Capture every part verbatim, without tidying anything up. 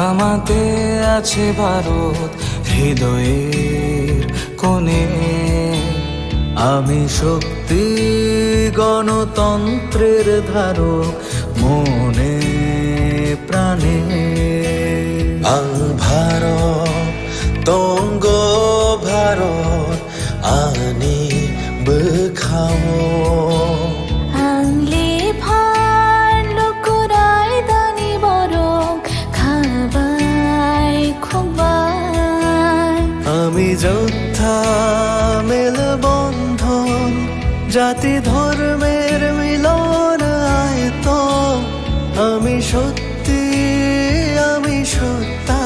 আমাতে আছে ভারত হৃদয়ের কোণে। আমি শক্তি গণতন্ত্রের ধারক মনে প্রাণে। Ang Bharat, tonggo Bharat, ani bwkhao. Ang lephar lukurai dani borok khabai khukbai. Ami jotha melbondhon, jati dhormer milon aito. Ami sot সত্যি আমি সত্তা,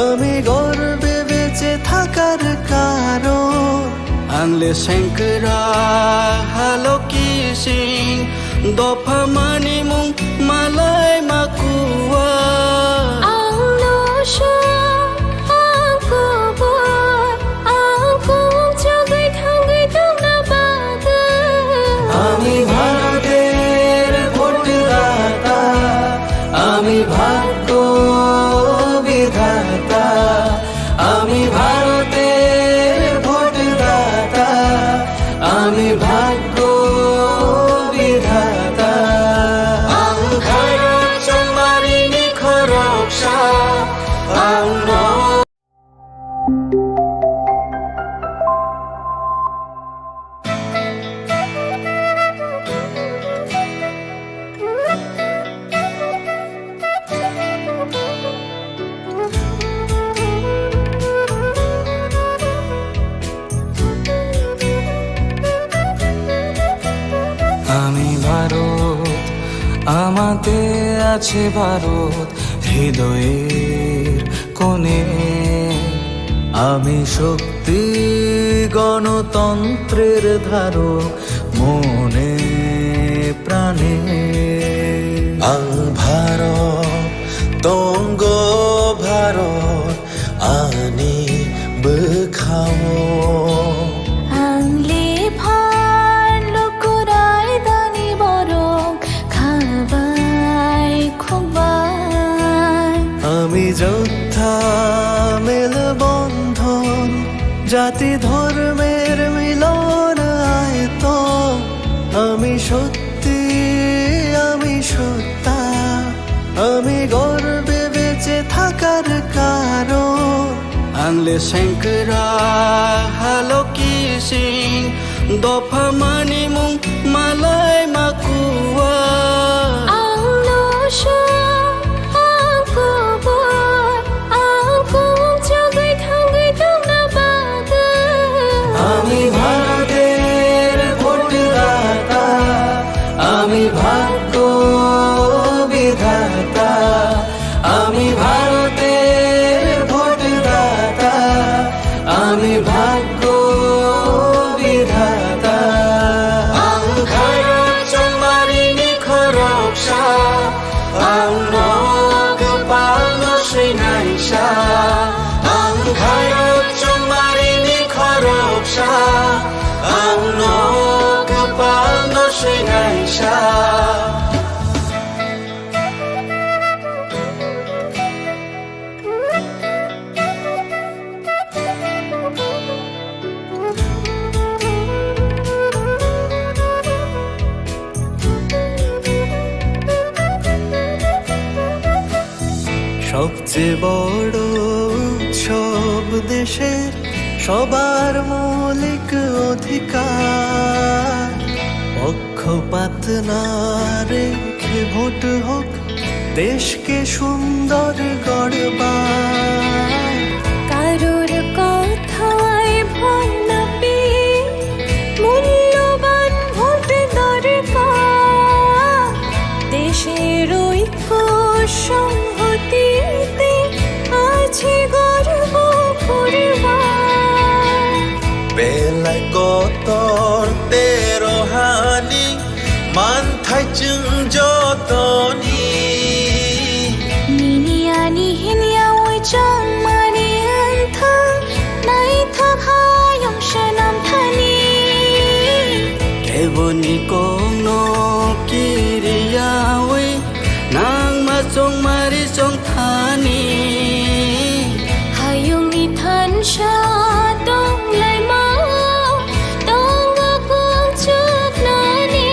আমি গর্বে বেঁচে থাকার কারণ। Ang le sengkra haloki sing, dopha mani mung malai makua. Ang no sha, ang kubur, ang kung chagui thangui tongna bagwi. Ami Bharoter bhotdata, ami bhagyo bidhata, ami Bharoter bhotdata, ami bhagyo bidhata. Ang khairok chongmarini khoroksa, ang no আমি ভারত, আমাতে আছে ভারত হৃদয়ের কোণে। আমি শক্তি গণতন্ত্রের ধারক মনে প্রাণে। Ang Bharat, tonggo Bharat, ani bwkhao. Ang lephar lukurai dani borok khabai khukbai. Ami jotha melbondhon, jati dhormer milon aito. Ami sot সত্যি আমি সত্তা, আমি গর্বে বেঁচে থাকার কারণ। Ang le sengkra haloki sing, dopha mani mung malai makua. Ang no sha, ang kubur, ang kung chagui thangui tongna bagwi. Ami Bharoter bhotdata, ami bhagyo bidhata, ami Bharoter bhotdata, ami bhagyo bidhata. Ang khairok chongmarini khoroksa, ang no kwpal no swinaisa. Ang khairok chongmarini khoroksa, ang no kwpal no swinaisa. সবচেয়ে বড় উৎসব দেশের সবার মৌলিক অধিকার। পক্ষপাত না রেখে ভোট হোক দেশকে সুন্দর গড়বার। কারোর কথায় ভয় না পেয়ে মূল্যবান ভোট দরকার। দেশের ঐক্য সংহতিতে আছে গর্ব করবার। Belai kotor tero hani manthai chwng jotoni. Nini ani hinya oi chongmani wngthang, naithok hayung swnam thani. Keboni kokno kiriyawi nangma Chongmari chongthani. Hayungni thansa tonglaima, tongo kongchuknani.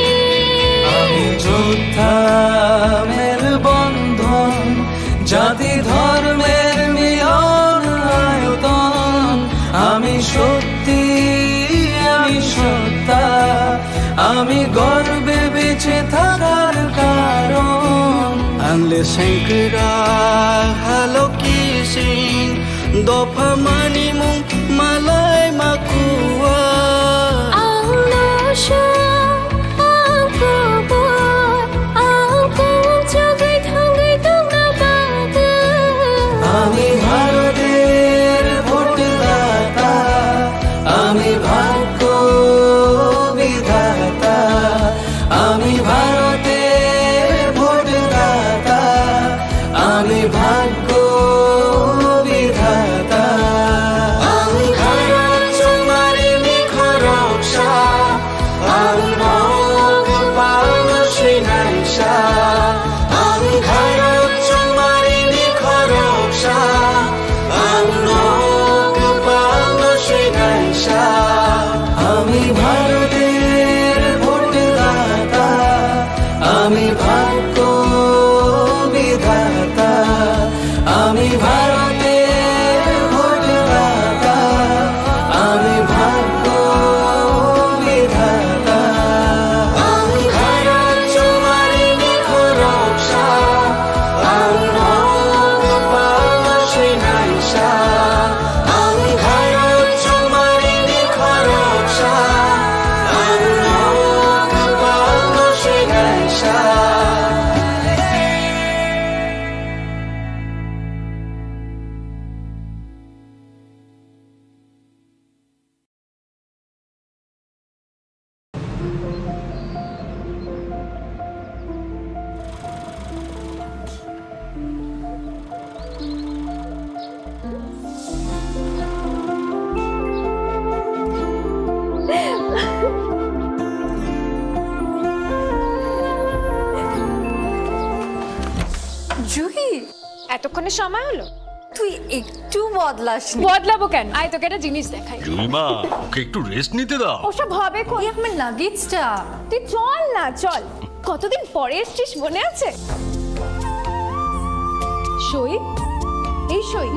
Ami jotha melbondhon, jati dhormer milon ayoton. Ami sotti, ami sotta, ami gorbe beche thakar karon. Ang le sengkra haloki sing, dopha mani mung malai makua. Ang no song, ang kubur, ang kung chugui thangui tongna bagwi. Ami Bharoter bhotdata, ami bhagyo bidhata, ami Bharoter bhotdata, ami bhagyo bidhata. Ang Bharot chongmari ni khoroksa, ang nok palno swinaisa, ang Bharot chongmari ni khoroksa, ang nok palno swinaisa. Ami Bharoter bhotdata, ami bhagyo bidhata, ami Bharoter bhotdata, ami bhagyo bidhata. Ang Bharot chongmari ni khoroksa, ang nok palno swinaisa, ang Bharot chongmari ni khoroksa, ang nok palno swinaisa. Juhi, এতক্ষণে সময় হলো? তুই একটু বদলাসনি। বদলাবো কেন? আয়, তোকে একটা জিনিস দেখাই। জুইমা, ওকে একটু রেস্ট নিতে দাও। ওসব হবে কোন? এই আমার লাগেজটা। তুই চল না, চল। কতদিন পরে এসছিস, মনে আছে? সই, এই সই,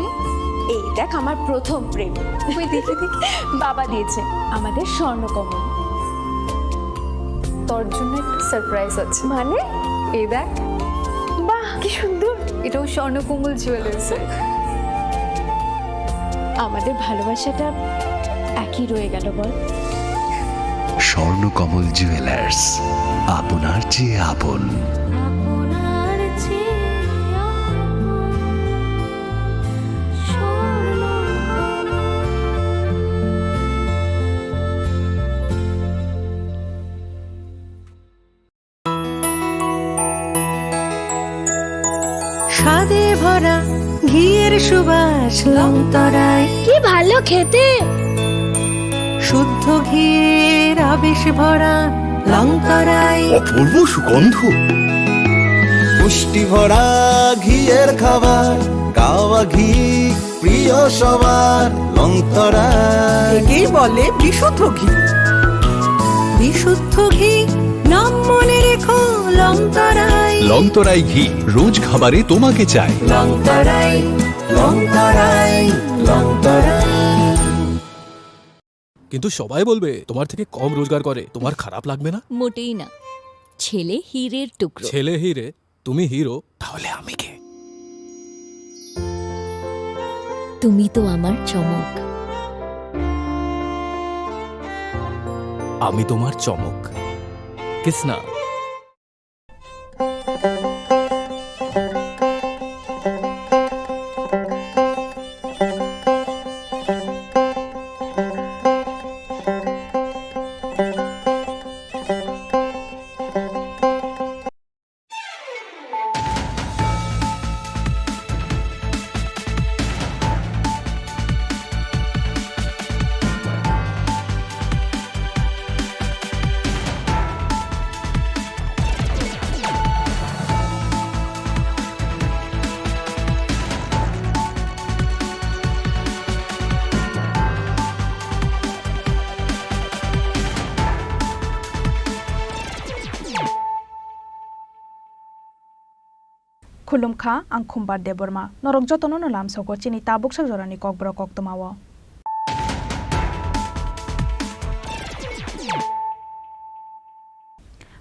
এই দেখ আমার প্রথম প্রেম। তুই দেখে দেখে। বাবা দিয়েছে আমাদের স্বর্ণকমল। তোর জন্য একটা সারপ্রাইজ আছে। মানে? এই দেখ। বাহ, কি সুন্দর। এটাও স্বর্ণকমল জুয়েলার্সের। আমাদের ভালোবাসাটা একই রয়ে গেল, বল? স্বর্ণকমল জুয়েলার্স, আপনার চেয়ে আপন। আপনার চেয়ে আপন। স্বাদে ভরা ঘিয়ের সুবাস লংতরায়। কি ভালো খেতে! শুদ্ধ ঘিয়ের আবেশ ভরা লংতরায়। অপূর্ব সুগন্ধ। পুষ্টি ভরা ঘিয়ের খাবার, গাওয়া ঘি প্রিয় সবার, লংতরায়। একেই বলে বিশুদ্ধ ঘি। বিশুদ্ধ ঘি, নাম মনে রেখো, লংতরায়। লংতরায় ঘি, রোজ খাবারে তোমাকে চাই। লংতরায়, লংতরায়, লংতরায়। কিন্তু সবাই বলবে তোমার থেকে কম রোজগার করে, তোমার খারাপ লাগবে না? মোটেই না। ছেলে হীরের টুকরো। ছেলে হীরে, তুমি হিরো, তাহলে আমি কে? তুমি তো আমার চমক। আমি তোমার চমক। Kisna. Khulumkha, ang Khumbar Debbarma. Norok jotono no lamsogo chini tabuksa jorani kokborok koktwmao.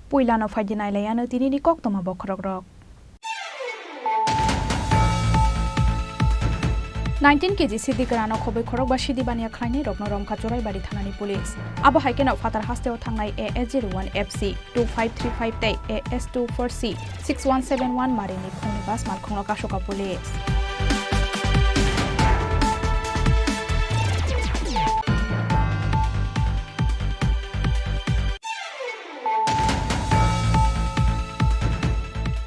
Puilano phaidi nailaiano tinini koktwma bokhorokrok. Nineteen K G sidi kwrano khobwi khorokba sidi baniya khlainairokno romkha Churaibari thanani police. Abo hai kheno phatar hasteo thangnai A S zero one F C two five three five tei A S two four C six one seven one marini khungni bus malkhungno kasukha police.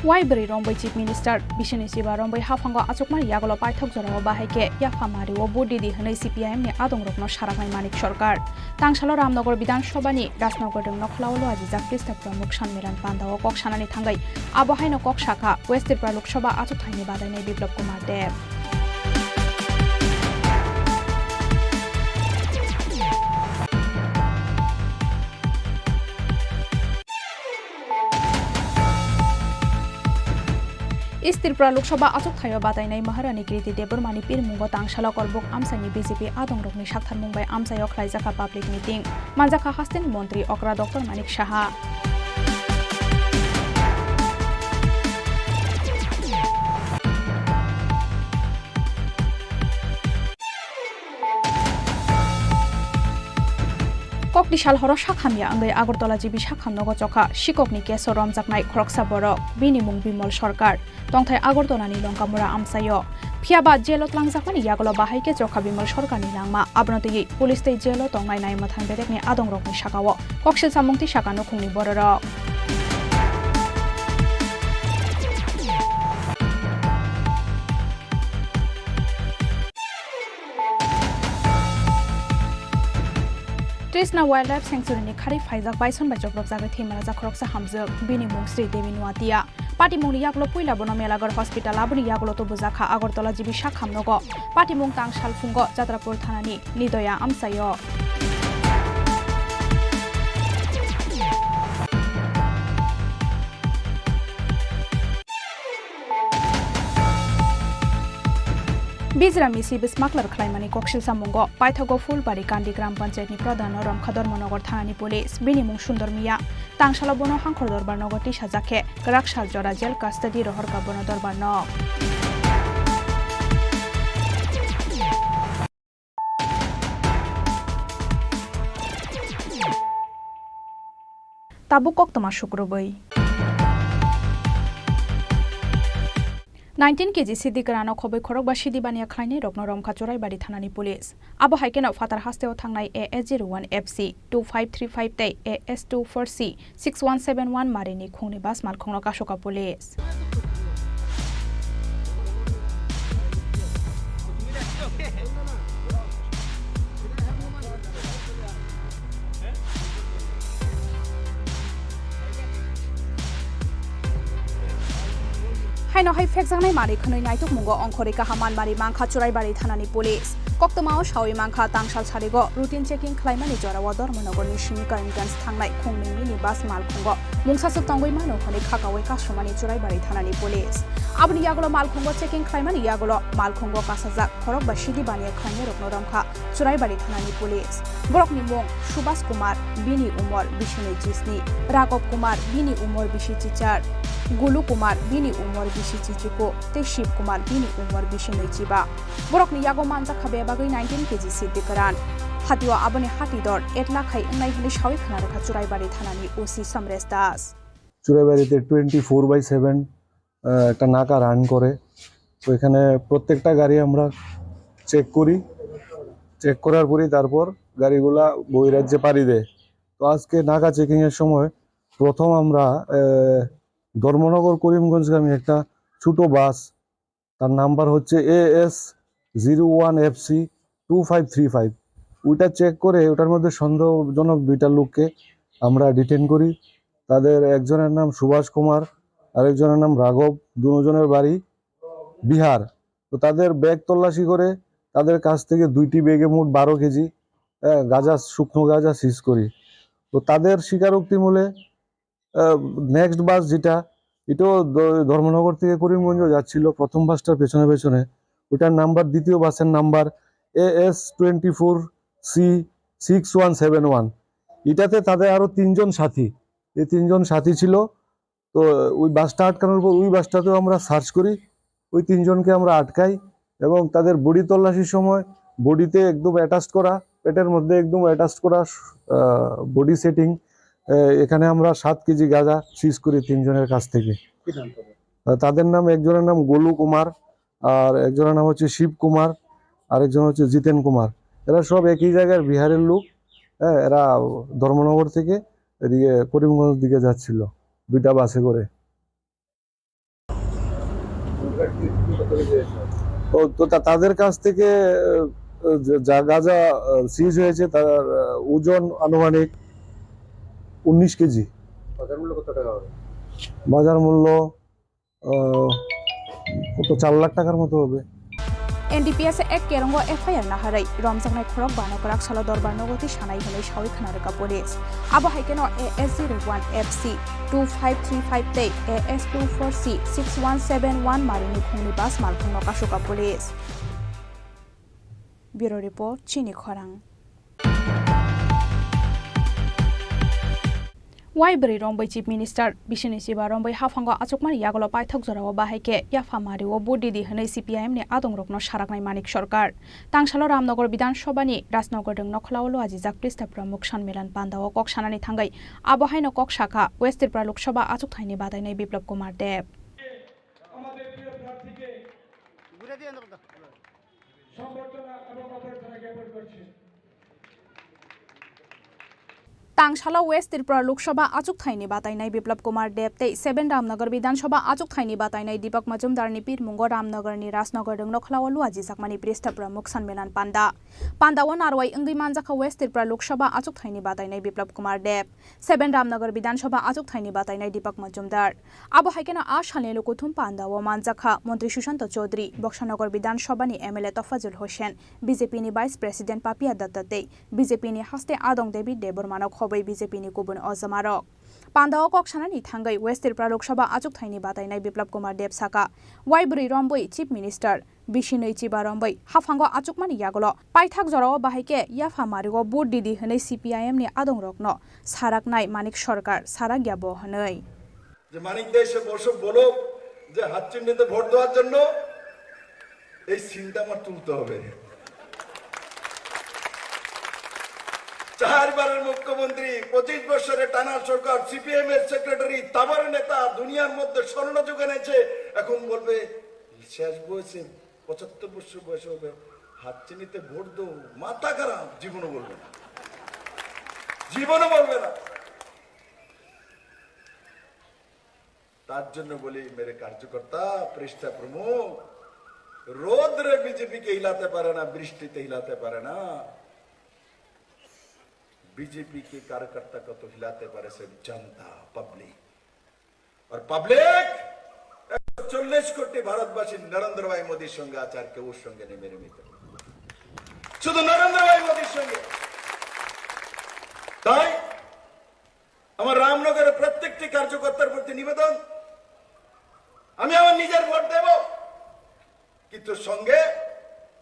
Wai bwrwi romwi Chief Minister Biswanath Siba romwi haphango achukmani yagulo paithak jorao bahai khe yapha mario vote ridi hwnwi C P I M ni adongrokno saraknai Manik Sarkar. Tangsalo Ramnagar Bidhan Sabha ni Rajnagar Dwng Nokhlao lo ajijak Krista Pramukh Sanmilan Pandao kok sanani thangwi abo haino kok sakha West Tripura Lok Sabha achukthai ni badainai Biplab Kumar Deb. East Tripura Lok Sabha achukthai o badainai Maharani Kriti Debbarma ni pirmungo tangsalo Korbuk amchaini B J P adongrokni saktharmung bai amchaio khlaijakha public meeting. Manjakha hasteni montri okra Doctor Manik Saha. Kokni sal horo sak hamya wngwi Agartala G B sakham nogo chokha sikokni keso romjaknai khoroksa borok, bini mung Bimal Sarkar. Tongthai Agartala ni Longkamura amchaio. Phiyaba jelo tlangjakmani yagulo bahai khe chokha Bimal Sarkar ni langma. Abono twiwi police tei jelo tongnai naimwthang bedekni adongrokni sakao koksil samung tisakha nukhungni bororok. Trishna Wildlife Sanctuary ni khari phaijak Baison bai chopropjagwi thwimarajak khoroksa hamjwk, bini mung Sri Devi Nuatia. Patimungni yagulo puila bono Melagar Hospital, aboni yagulo tubujakha Agartala G B sakham nogo. Patimung tang salphungo Chatrapur thanani Nidoya amchaio. Bijra misi bwsmaklar khlaimani koksil samungo paithago Phulbari Kandi Gram Panchayat ni Pradhan no romkha Dharmanagar thanani police, bini mung Sundor Miya. Tangsalo bono Hangkhor Dorbar nogo tisajak khe kwrak sal jora jail custody rohorkha bono Dorbar no. Tabuk koktwma sukrubwi. Nineteen K G sidi kwrano khobwi khorokba sidi baniya khlainairokno romkha Churaibari thanani police. Abo hai kheno phatar hasteo thangnai A S zero one F C two five three five tei A S two four C six one seven one marini khungni bus malkhungno kasukha police. Haino hai phekjaknai manwi khwnwi naitukmungo ongkhorwi kaham manmari mankha Churaibari thanani police. Koktwmao sawi mankha, tangsal sarigo routine checking khlaimani jorao Dharmanagarni simi Karimganj thangnai khungni mini bus malkhungo mungsaswk tongwi mano hwnwi khakaui kasumani Churaibari thanani police. Aboni yagulo malkhungo checking khlaimani yagulo malkhungo kasajak khorokba sidi baniya khlainairokno romkha Churaibari thanani police. Borokni mung Subhas Kumar, bini umor bisi nwi chisni, Raghav Kumar, bini umor bisi chichar, Gulu Kumar, bini umor bisi chichiko tei Shiv Kumar, bini umor bisi nwi chiba. Borokni yago manjakha bebagwi nineteen K G sidi kwran. Hatio aboni hati dor ek lakh khai wngnai hwnwi sawi khna rwkha Churaibari thanani O C Samresh Das. চুরাইবাড়িতে twenty four by seven একটা নাকা রান করে। তো এখানে প্রত্যেকটা গাড়ি আমরা চেক করি, চেক করার পরেই তারপর গাড়িগুলা বহিরাজ্যে পাড়ি দেয়। তো আজকে নাকা চেকিংয়ের সময় প্রথম আমরা আহ, ধর্মনগর করিমগঞ্জগামী একটা ছোট বাস, তার নাম্বার হচ্ছে A S zero one F C two five three five. ওইটা চেক করে ওটার মধ্যে সন্দেহজনক দুইটা লোককে আমরা ডিটেন করি। তাদের একজনের নাম সুভাষ কুমার, আরেকজনের নাম রাঘব, দুজনের বাড়ি বিহার। তো তাদের ব্যাগ তল্লাশি করে তাদের কাছ থেকে দুইটি ব্যাগে মোট বারো কেজি, আহ, গাঁজা, শুকনো গাঁজা সিজ করি। তো তাদের স্বীকারোক্তি মূলে, আহ, নেক্সট বাস যেটা এটাও দ- ধর্মনগর থেকে করিমগঞ্জ যাচ্ছিল প্রথম বাসটার পেছনে পেছনে। ওটার নাম্বার, দ্বিতীয় বাসের number AS twenty four C six one seven one. এটাতে তাদের আরও তিনজন সাথী, এই তিনজন সাথী ছিল। তো ওই বাসটা আটকানোর পর ওই বাসটাতেও আমরা সার্চ করি, ওই তিনজনকে আমরা আটকাই এবং তাদের বডি তল্লাশির সময় বডিতে একদম অ্যাটাচ করা, পেটের মধ্যে একদম অ্যাটাচ করা বডি সেটিং, এখানে আমরা সাত কেজি গাঁজা সিজ করি তিনজনের কাছ থেকে। কি নাম তাদের? আহ, তাদের নাম, একজনের নাম গোলু কুমার, আর একজনের নাম হচ্ছে শিব কুমার, আর একজন হচ্ছে জিতেন কুমার। এরা সব একই জায়গার বিহারের লোক। হ্যাঁ, এরা ধর্মনগর থেকে এদিকে করিমগঞ্জ দিকে যাচ্ছিল দুইটা বাসে করে। তো তো তা- তাদের কাছ থেকে আহ, যে- যা গাঁজা সিজ হয়েছে, তার আহ, ওজন আনুমানিক উনিশ কেজি। বাজার মূল্য কত টাকা হবে? বাজার মূল্য আহ, কত, চার লাখ টাকার মতো হবে। N D P S ek kerongo F I R naharwi romjaknai khorok bano kwrak salo dorbar nogo twi sanai hwnwi sawi khna rwkha police. Abo hai kheno A S zero one F C two five three five tei A S two four C six one seven one marini khungni bus malkhungno kasuka police. Bureau Report, Chini Khorang. Wai bwrwi romwi Chief Minister bisini chiba romwi haphango achukmani yagulo paithak jorao bahai khe yapha mario vote didi hwnwi C P I M ni adongrokno saraknai Manik Sarkar. Tangsalo Ramnagar Bidhan Sabha ni Rajnagar Dwng Nokholao luajijak Pristha Pramukh Sanmilan Pandao kok sanani thangwi abo haino kok sakha West Tripura Lok Sabha achukthai ni batainai Biplab Kumar Deb. Tangsalo West Tripura Lok Sabha achukthai ni batainai Biplab Kumar Deb tei seven Ramnagar Bidhan Sabha achukthai ni batainai Deepak Majumdar ni pirmungo Ramnagar ni Rajnagar Dwng Nokholao luajijakmani Pristha Pramukh Sanmilan Panda. Pandao narwai wngwi manjakha West Tripura Lok Sabha achukthai ni batainai Biplab Kumar Deb, seven Ramnagar Bidhan Sabha achukthai ni batainai Deepak Majumdar. Abo hai kheno a salni lukuthum pandao manjakha Montri Sushanta Chaudhary, Boksanagar Bidhan Sabha ni M L A Tofazul Hossain, B J P ni Vice President Papia Datta tei B J P ni haste adong David Debbarma no khobwi B J P ni kubun ojamarok. Pandao kok sanani thangwi West Tripura Lok Sabha achukthai ni batainai Biplab Kumar Deb saka, wai bwrwi romwi Chief Minister bisini chiba romwi haphango achukmani yagulo paithak jorao bahai khe yapha mario vote didi hwnwi C P I M ni adongrokno saraknai Manik Sarkar sarak ya bo hwnwi. যে মানিক দে এসে বসুক, বলুক যে হাত চিহ্নিতে ভোট দেওয়ার জন্য এই চিন্তা আমার তুলতে হবে। চারবারের মুখ্যমন্ত্রী, পঁচিশ বছরের টানা সরকার, সিপিএম এর সেক্রেটারি, তাবর নেতা, দুনিয়ার মধ্যে স্বর্ণ যুগ এনেছে, এখন বলবে শেষ বয়সে, পঁচাত্তর বছর বয়সে হবে, হাত চিহ্নিতে ভোট দেবো, মাথা খারাপ, জীবনও বলবে না, জীবনও বলবে না। তার জন্য বলি, মেরে কার্যকর্তা, পৃষ্ঠা প্রমুখ, রোদ রে বিজেপি কে হিলাতে পারে না, বৃষ্টিতে হিলাতে পারে না। বিজেপি কে কার্যকর্তা কত হিলাতে পারে, সব জনতা, পাবলিক। আর পাবলিক একশো চল্লিশ কোটি ভারতবাসী নরেন্দ্র ভাই মোদীর সঙ্গে আছে, আর কেউ সঙ্গে নেই, মেরে মিত্র, শুধু নরেন্দ্র ভাই মোদীর সঙ্গে। তাই আমার রামনগরের প্রত্যেকটি কার্যকর্তার প্রতি নিবেদন, আমি আমার নিজের ভোট দেব, কিন্তু সঙ্গে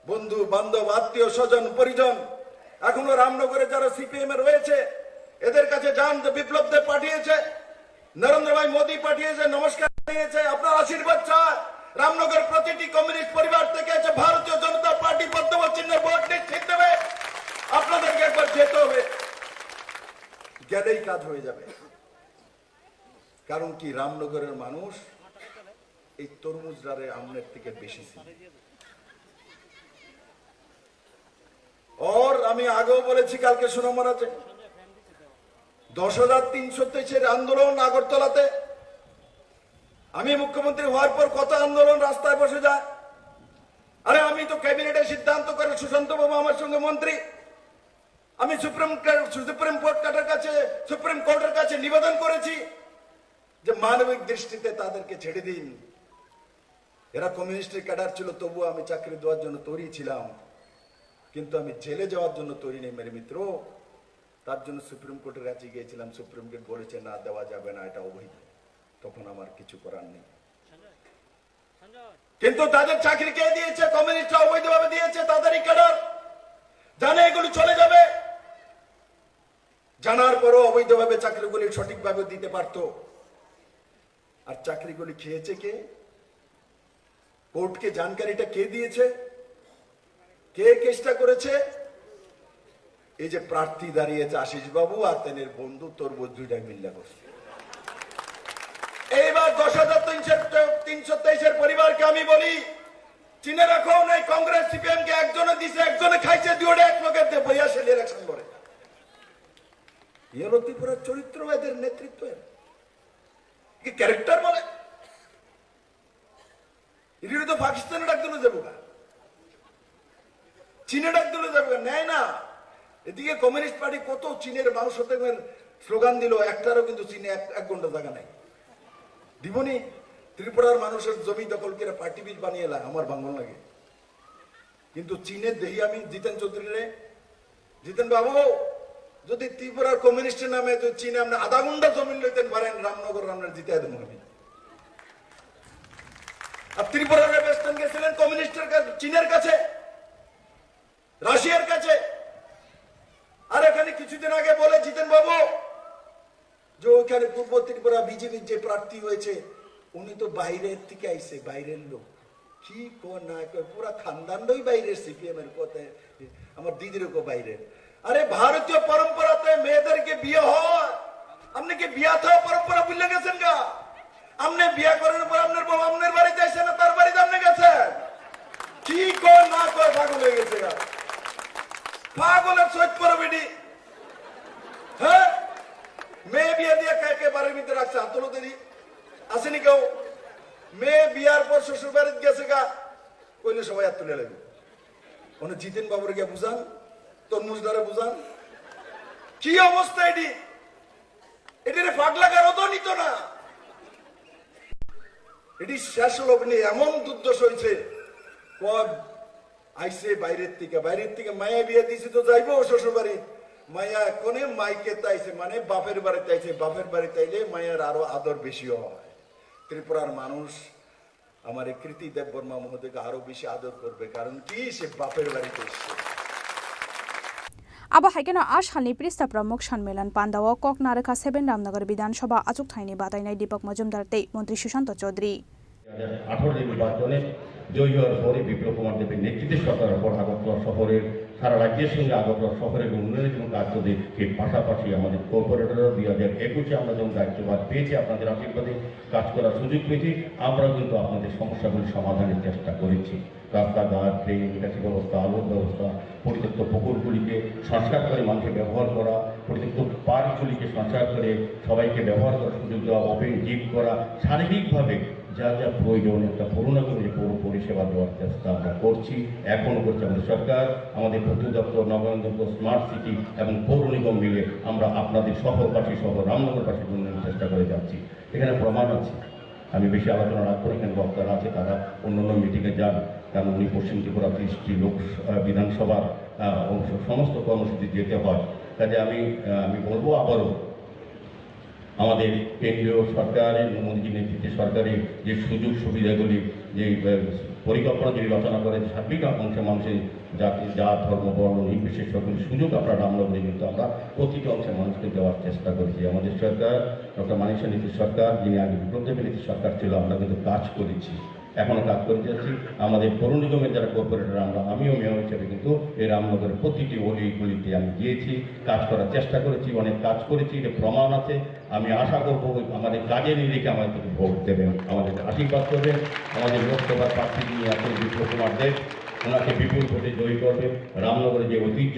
বন্ধু বান্ধব, আত্মীয় স্বজন, পরিজন, এখনো রামনগরে যারা সিপিএম এ রয়েছে, এদের কাছে যান যে বিপ্লব দেব পাঠিয়েছে, নরেন্দ্র ভাই মোদী পাঠিয়েছে, নমস্কার জানিয়েছে, আপনার আশীর্বাদ চায়। রামনগর প্রতিটি কমিউনিস্ট পরিবার থেকে এসে ভারতীয় জনতা পার্টি পদ্ম চিহ্নে ভোট নিশ্চিত দেবে। আপনাদেরকে একবার যেতে হবে, গেলেই কাজ হয়ে যাবে। কারণ কি, রামনগরের মানুষ এই তরমুজ রারে আমনের থেকে বেশি চিনে। ওর আমি আগেও বলেছি, কালকে সুনামগঞ্জে দশ হাজার তিনশো তেইশের আন্দোলন আগরতলাতে, আমি মুখ্যমন্ত্রী হওয়ার পর কত আন্দোলন, রাস্তায় বসে যায়। আরে, আমি তো ক্যাবিনেটে সিদ্ধান্ত করে, সুশান্ত বাবু আমার সঙ্গে মন্ত্রী, আমি সুপ্রিম কোর্ট, সুপ্রিম কোর্টের কাছে, সুপ্রিম কোর্টের কাছে নিবেদন করেছি যে মানবিক দৃষ্টিতে তাদেরকে ছেড়ে দিন। এরা কমিউনিস্টের ক্যাডার ছিল, তবুও আমি চাকরি দেওয়ার জন্য তৈরি ছিলাম, কিন্তু আমি জেলে যাওয়ার জন্য তৈরি নেই, মেরে মিত্র। তার জন্য সুপ্রিম কোর্টের কাছে গিয়েছিলাম, সুপ্রিম কোর্ট বলেছে, না, দেওয়া যাবে না, এটা অবৈধ। তখন আমার কিছু করার নেই। কিন্তু তাদের চাকরি কে দিয়েছে? কমিউনিস্টরা অবৈধভাবে দিয়েছে, তাদেরই ক্যাডার। জানে এগুলি চলে যাবে, জানার পরও অবৈধভাবে চাকরিগুলি সঠিকভাবে দিতে পারতো। আর চাকরিগুলি খেয়েছে কে? কোর্টকে জানকারিটা কে দিয়েছে? কে কেসটা করেছে? এই যে প্রার্থী দাঁড়িয়েছে আশিস বাবু আর তেনের বন্ধু তরমুজ, দুইটাই মিল্লা করছে। এইবার দশ হাজার তিনশো, তিনশো তেইশের পরিবারকে আমি বলি, চিনে রাখো, নাই কংগ্রেস সিপিএম কে একজনে দিছে, একজনে খাইছে, দুইটা এক লগে দে বইয়া সে ইলেকশন করে। ইয়ে হলো ত্রিপুরার চরিত্র, এদের নেতৃত্ব, কি ক্যারেক্টার বলে। ইডি তো পাকিস্তানে ডাক দিলে যাবো গা, চীনে ডাক দিলে যাবো গা, নেয় না। এদিকে কমিউনিস্ট পার্টি কত চীনের মানুষ সাথে স্লোগান দিল, একটারও কিন্তু চীনে এক, এক ঘন্টা জায়গা নাই। দিবনি? ত্রিপুরার মানুষের জমি দখল করে পার্টি বিল বানিয়ে এলা, আমার বাঙ্গল লাগে। কিন্তু চীনে দেখি আমি জিতেন চৌধুরীরে, জিতেন বাবু, যদি ত্রিপুরার কমিউনিস্টের নামে যদি চীনে আপনি আধা ঘন্টা জমিন লইতেন পারেন, রামনগর আপনার জিতে দেবো আমি। আর ত্রিপুরার বেচতেন গেছিলেন কমিউনিস্টের কাছে, চীনের কাছে, রাশিয়ার কাছে। আর এখানে কিছুদিন আগে বলে জিতেন বাবু যে ওইখানে পূর্ব ত্রিপুরা বিজেপির যে প্রার্থী হয়েছে, উনি তো বাইরের থেকে আইছে, বাইরের লোক। কি কো না কো, পুরা খানদানটাই বাইরের সিপিএম এর কথা, আমার দিদিরও কো বাইরের। আরে ভারতীয় পরম্পরাতে মেয়েদেরকে বিয়ে হয়, আপনি কি বিয়া থা পরম্পরা ভুলে গেছেন গা? আপনি বিয়া করার পর আপনার বউ আপনার বাড়িতে আসে না, তার বাড়িতে আপনি গেছেন? কি কয় না কয়, পাগল হয়ে গেছে গা। পাগলের সৈত পড়ো বেটি। হ্যাঁ, মেয়ে বিয়ে দিয়ে কে কে বাড়ির ভিতরে রাখছে, হাত তুলো দেখি। আসেনি কেউ? মেয়ে বিয়ার পর শ্বশুর বাড়িতে গেছে গা, কইলে সবাই হাত তুলে লাগবে। মানে জিতেন বাবুরে গিয়া বুঝান, তরমুজ দ্বারা বুঝান, কি অবস্থা এটি? এটিরে পাগলা গারদও নিত না। এটি শেষ লগ্নে এমন দুর্দশা হয়েছে, কয় আইছে বাইরের থেকে, বাইরের থেকে মায়া বিয়া দিছে তো যাইবো শ্বশুর বাড়ি। মায়া কোনে মাইকে তাইছে, মানে বাপের বাড়িতে আইছে, বাপের বাড়িতে আইলে মায়ার আরো আদর বেশি হয়। ত্রিপুরার মানুষ আমার এই কৃতি দেববর্মা মহোদয়কে আরো বেশি আদর করবে, কারণ কি, সে বাপের বাড়িতে এসছে। Abo hai kheno a salni Prista Pramukh Sanmelan Pandao kok narwkha seven Ramnagar Bidhan Sabha achukthayni batainai Deepak Majumdar tei Montri Sushanta Chaudhary. দুই হাজার আঠারো নির্বাচনে জয়ী হওয়ার পরে বিপ্লব কুমার দেবের নেতৃত্বে সরকারের পর আগরতলা শহরের, সারা রাজ্যের সঙ্গে আগরতলা শহরের উন্নয়নের জন্য কাজ করতে, এর পাশাপাশি আমাদের কর্পোরেটরও দুই হাজার একুশে আমরা যখন দায়িত্বভার পেয়েছি আপনাদের আশীর্বাদে, কাজ করার সুযোগ পেয়েছি, আমরাও কিন্তু আপনাদের সমস্যাগুলি সমাধানের চেষ্টা করেছি। রাস্তাঘাট, ড্রেন, নিকাশি ব্যবস্থা, আলোর ব্যবস্থা, পরিত্যক্ত পুকুরগুলিকে সংস্কার করে মানুষের ব্যবহার করা, পরিত্যক্ত পার্কগুলিকে সংস্কার করে সবাইকে ব্যবহার করার সুযোগ দেওয়া, ওপেন জিম করা, শারীরিকভাবে যা যা প্রয়োজন একটা পূর্ণাঙ্গ পৌর পরিষেবা দেওয়ার চেষ্টা আমরা করছি, এখনও করছে আমাদের সরকার। আমাদের পূর্ত দপ্তর, নগরায়ণ দপ্তর, স্মার্ট সিটি এবং পৌর নিগম মিলে আমরা আপনাদের শহরবাসী সহ রামনগরবাসীর উন্নয়নের চেষ্টা করে যাচ্ছি। এখানে প্রমাণ আছে। আমি বেশি আলোচনা রাখবো না, এখানে বক্তারা আছে, তারা অন্যান্য মিটিংয়ে যান, কারণ উনি পশ্চিম ত্রিপুরা তিরিশটি লোক, আহ, বিধানসভার, আহ, অংশ, সমস্ত কর্মসূচি যেতে হয়। কাজে আমি, আহ, আমি বলবো আবারও, আমাদের কেন্দ্রীয় সরকারের, মোদীজির নেতৃত্বে সরকারের যে সুযোগ সুবিধাগুলি, যে, আহ, পরিকল্পনাগুলি রচনা করে সার্বিক অংশে মানুষের জাতি, জাত, ধর্ম, বর্ণ নির্বিশেষে সকল সুযোগ আমরা রামনগরে কিন্তু আমরা প্রতিটি অংশের মানুষকে দেওয়ার চেষ্টা করেছি। আমাদের সরকার, ডক্টর মানিক সাহা নীতিশ সরকার, যিনি আগে বিপ্লব দেবের নীতিশ সরকার ছিল, আমরা কিন্তু কাজ করেছি, এখনো কাজ করে যাচ্ছি। আমাদের পৌর নিগমের যারা কর্পোরেটর, আমরা, আমিও মেয়র হিসেবে কিন্তু এই রামনগরের প্রতিটি অলি গলিতে আমি গিয়েছি, কাজ করার চেষ্টা করেছি, অনেক কাজ করেছি, এটা প্রমাণ আছে। আমি আশা করব ওই আমাদের কাজে নিজেকে আমাদেরকে ভোট দেবেন, আমাদেরকে আশীর্বাদ করবেন। আমাদের লোকসভার প্রার্থী যিনি আছেন বিপ্লব কুমার দেব, ওনাকে বিপুল ভোটে জয়ী করবেন। রামনগরে যে ঐতিহ্য,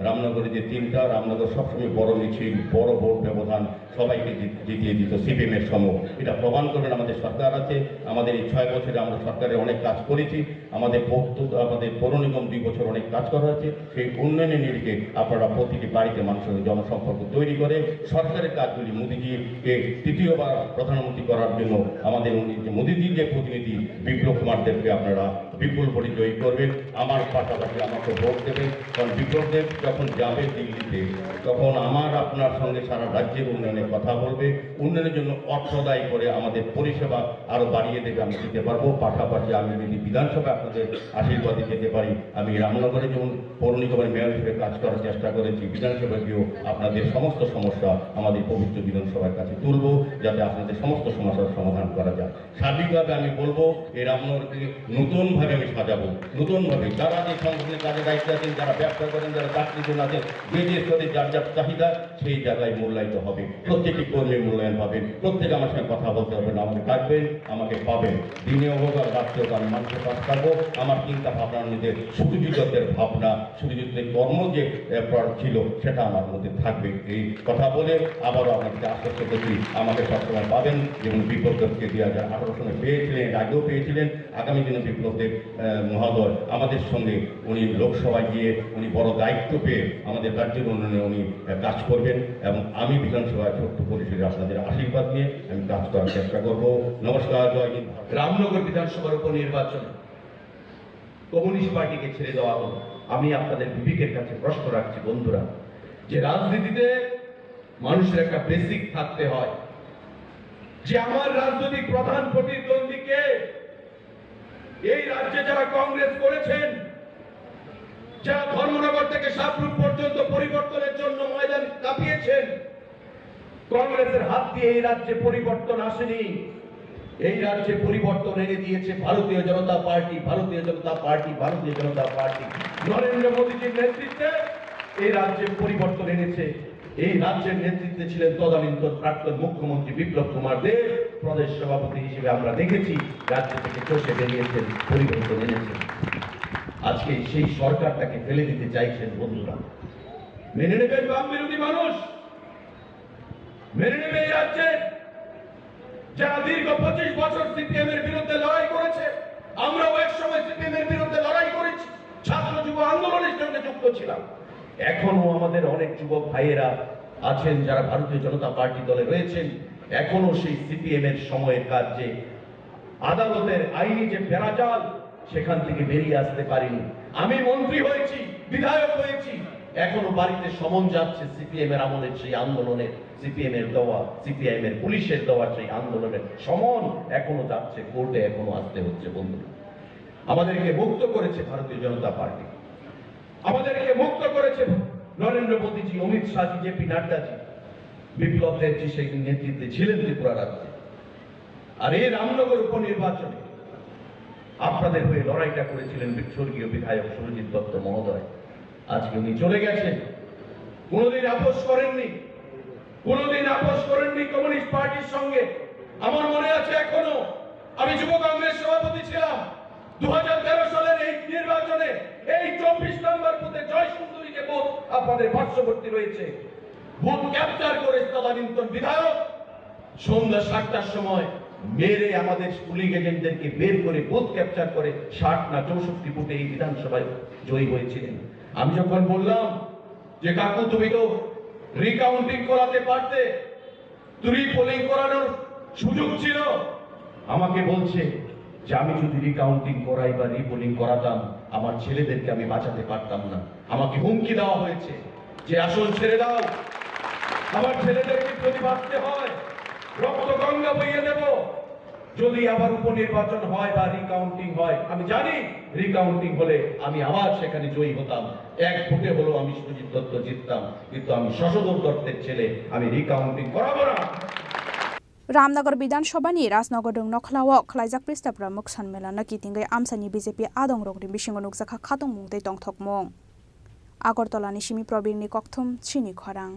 রামনগরে যে চিন্তা, রামনগর সবসময় বড় মিছিল, বড় ভোট ব্যবধান, সবাইকে জিত-, জিতিয়ে দিত সিপিএম এর সময়, এটা প্রমাণ করবেন। আমাদের সরকার আছে, আমাদের এই ছয় বছরে আমরা সরকারে অনেক কাজ করেছি। আমাদের পৌর-, আমাদের পৌর নিগম দুই বছর অনেক কাজ করা হয়েছে। সেই উন্নয়নের নিরিখে আপনারা প্রতিটি বাড়িতে মানুষের সঙ্গে জনসম্পর্ক তৈরি করে সরকারের কাজগুলি, মোদীজিকে তৃতীয়বার প্রধানমন্ত্রী করার জন্য আমাদের উনি যে মোদীজির যে প্রতিনিধি বিপ্লব কুমার দেবকে আপনারা বিপুল ভোটে জয়ী করবেন। আমার পাশাপাশি আমাকে ভোট দেবেন, কারণ বিপ্লব দেব যখন যাবে দিল্লিতে, তখন আমার আপনার সঙ্গে সারা রাজ্যের উন্নয়নে কথা বলবে, উন্নয়নের জন্য অর্থ ব্যয় করে আমাদের পরিষেবা আরো বাড়িয়ে দেবে, আমরা দিতে পারবো। পাশাপাশি আমি যদি বিধানসভায় আপনাদের আশীর্বাদে যেতে পারি, আমি রামনগরে যেমন পৌর নিগমের মেয়র হিসেবে কাজ করার চেষ্টা করেছি, বিধানসভায় গিয়েও আপনাদের সমস্ত সমস্যা আমাদের পবিত্র বিধানসভার কাছে তুলবো, যাতে আপনাদের সমস্ত সমস্যার সমাধান করা যায়। সার্বিকভাবে আমি বলবো, এই রামনগরকে নতুনভাবে আমি সাজাবো, নতুনভাবে। যারা যে সংগঠনের কাজে দায়িত্ব আছেন, যারা ব্যবসা করেন, যারা চাকরির জন্য আছেন, যে যে স্তরে যার যার চাহিদা সেই জায়গায় মূল্যায়িত হবে, প্রত্যেকটি কর্মী মূল্যায়ন পাবেন, প্রত্যেকে আমার সঙ্গে কথা বলতে পারবেন, আমাকে ডাকবেন, আমাকে পাবেন। দিনেও হোক আর রাত্রেও হোক আমি মানুষের পাশে থাকবো। আমার চিন্তা ভাবনার মধ্যে শুধু যুদ্ধের ভাবনা, শুধু যুদ্ধের কর্ম যে, এ, প্রাণ ছিল, সেটা আমার মধ্যে থাকবে। এই কথা বলে আবারও আপনাকে আশ্বস্ত করছি, আমাকে সবসময় পাবেন, যেমন বিপ্লব দেবকে দুই হাজার আঠারো সনে পেয়েছিলেন, এর আগেও পেয়েছিলেন। আগামী দিনে বিপ্লব দেব, আহ, মহোদয় আমাদের সঙ্গে, উনি লোকসভায় গিয়ে উনি বড় দায়িত্ব পেয়ে আমাদের রাজ্যের উন্নয়নে উনি, আহ, কাজ করবেন এবং আমি বিধানসভায় ছোট্ট পরিসরে আপনাদের আশীর্বাদ নিয়ে আমি কাজ করার চেষ্টা করব। নমস্কার, জয় হিন্দ। রামনগর বিধানসভার উপনির্বাচনে কমিউনিস্ট পার্টিকে ছেড়ে দেওয়া হলো। আমি আপনাদের বিবেকের কাছে প্রশ্ন রাখছি বন্ধুরা, যে রাজনীতিতে মানুষের একটা বেসিক থাকতে হয়, যে আমার রাজনৈতিক প্রধান প্রতিদ্বন্দ্বী কে, এই রাজ্যে যারা কংগ্রেস করেছেন, যারা ধর্মনগর থেকে সাবরুম পর্যন্ত পরিবর্তনের জন্য ময়দান কাঁপিয়েছেন, কংগ্রেসের হাত দিয়ে এই রাজ্যে পরিবর্তন আসেনি। এই রাজ্যে পরিবর্তন এনে দিয়েছে ভারতীয় জনতা পার্টি, ভারতীয় জনতা পার্টি, ভারতীয় জনতা পার্টি। নরেন্দ্র মোদীজির নেতৃত্বে এই রাজ্যে পরিবর্তন এনেছে। এই রাজ্যের নেতৃত্বে ছিলেন তদানীন্তন প্রাক্তন মুখ্যমন্ত্রী বিপ্লব কুমার দেব। প্রদেশ সভাপতি হিসেবে আমরা দেখেছি রাজ্য থেকে চষে বেরিয়েছেন, পরিবর্তন এনেছেন। আজকে সেই সরকারটাকে ফেলে দিতে চাইছেন বন্ধুরা। মেনে নেবেন বাম বিরোধী মানুষ, মেনে নেবে এই রাজ্যের যারা দীর্ঘ পঁচিশ বছর সিপিএম এর বিরুদ্ধে লড়াই করেছে। আমরাও এক সময় সিপিএম এর বিরুদ্ধে লড়াই করেছি, ছাত্র যুব আন্দোলনের সঙ্গে যুক্ত ছিলাম। এখনো আমাদের অনেক যুবক ভাইয়েরা আছেন যারা ভারতীয় জনতা পার্টি দলে রয়েছেন, এখনো সেই সিপিএম এর সময়ের কার যে আদালতের আইনি যে বেড়াজাল, সেখান থেকে বেরিয়ে আসতে পারিনি। আমি মন্ত্রী হয়েছি, বিধায়ক হয়েছি, এখনো বাড়িতে সমন যাচ্ছে সিপিএম এর আমলের সেই আন্দোলনের, সিপিএম এর দেওয়া, সিপিআইএম এর পুলিশের দেওয়া সেই আন্দোলনের সমন এখনো যাচ্ছে, কোর্টে এখনো আসতে হচ্ছে বন্ধুরা। আমাদেরকে মুক্ত করেছে ভারতীয় জনতা পার্টি, আমাদেরকে মুক্ত করেছে নরেন্দ্র মোদীজি, অমিত শাহজি, জেপি নাড্ডাজি, বিপ্লব দেবজি সেই নেতৃত্বে ছিলেন ত্রিপুরা রাজ্যে। আর এই রামনগর উপনির্বাচনে আপনাদের হয়ে লড়াইটা করেছিলেন বি-, স্বর্গীয় বিধায়ক সুরজিৎ দত্ত মহোদয়। আজকে উনি চলে গেছেন, কোনোদিন আপোষ করেননি, কোনোদিন আপোষ করেননি কমিউনিস্ট পার্টির সঙ্গে। আমার মনে আছে এখনো, আমি যুব কংগ্রেস সভাপতি ছিলাম। দু হাজার তেরো সালের এই নির্বাচনে এই চব্বিশ নম্বর বুথে জয় সুন্দরী যে বুথ আপনাদের পার্শ্ববর্তী রয়েছে, বুথ ক্যাপচার করে তদানীন্তন বিধায়ক সন্ধ্যা সাতটার সময় মেরে আমাদের পুলিং এজেন্টদেরকে বের করে বুথ ক্যাপচার করে ষাট না চৌষট্টি ভোটে এই বিধানসভায় জয়ী হয়েছিলেন। আমি যখন বললাম যে, "কাকু, তুমি তো রিকাউন্টিং করাতে পারতে, রিপোলিং করানোর সুযোগ ছিল।" আমাকে বলছে যে, "আমি যদি রিকাউন্টিং করাই বা রিপোলিং করাতাম, আমার ছেলেদেরকে আমি বাঁচাতে পারতাম না।" আমাকে হুমকি দেওয়া হয়েছে যে, "আসন ছেড়ে দাও, আমার ছেলেদেরকে যদি বাঁচতে হয়, রক্ত গঙ্গা বইয়ে দেব।" যদি আবার উপনির্বাচন হয় বা রিকাউন্টিং হয়, আমি জানি রিকাউন্টিং হলে আমি আবার সেখানে জয়ী হতাম, এক ভোটে হলেও আমি সুজিত দত্ত জিততাম, কিন্তু আমি শশধর দত্তের ছেলে, আমি রিকাউন্টিং করাবো না। Ramnagar Bidhan Sabha ni Rajnagar Dwng Nokhla o khwlaijak press ta pramuk sanmela no kitingwi amchaini B J P adong rokni bisingo nukjakha khatungmung tei tongthokmung. Agartala ni simi Probir ni kokthum chini khorang.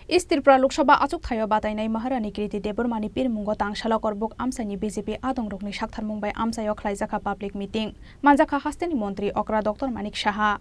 East Tripura Lok Sabha achukthai o batainai Maharani Kriti Debbarma ni pirmungo tang salo Korbuk amchaini B J P adong rokni saktharmung bai amchai o khwlaijakha public meeting. Manjakha hasteni montri okra Doctor Manik Saha.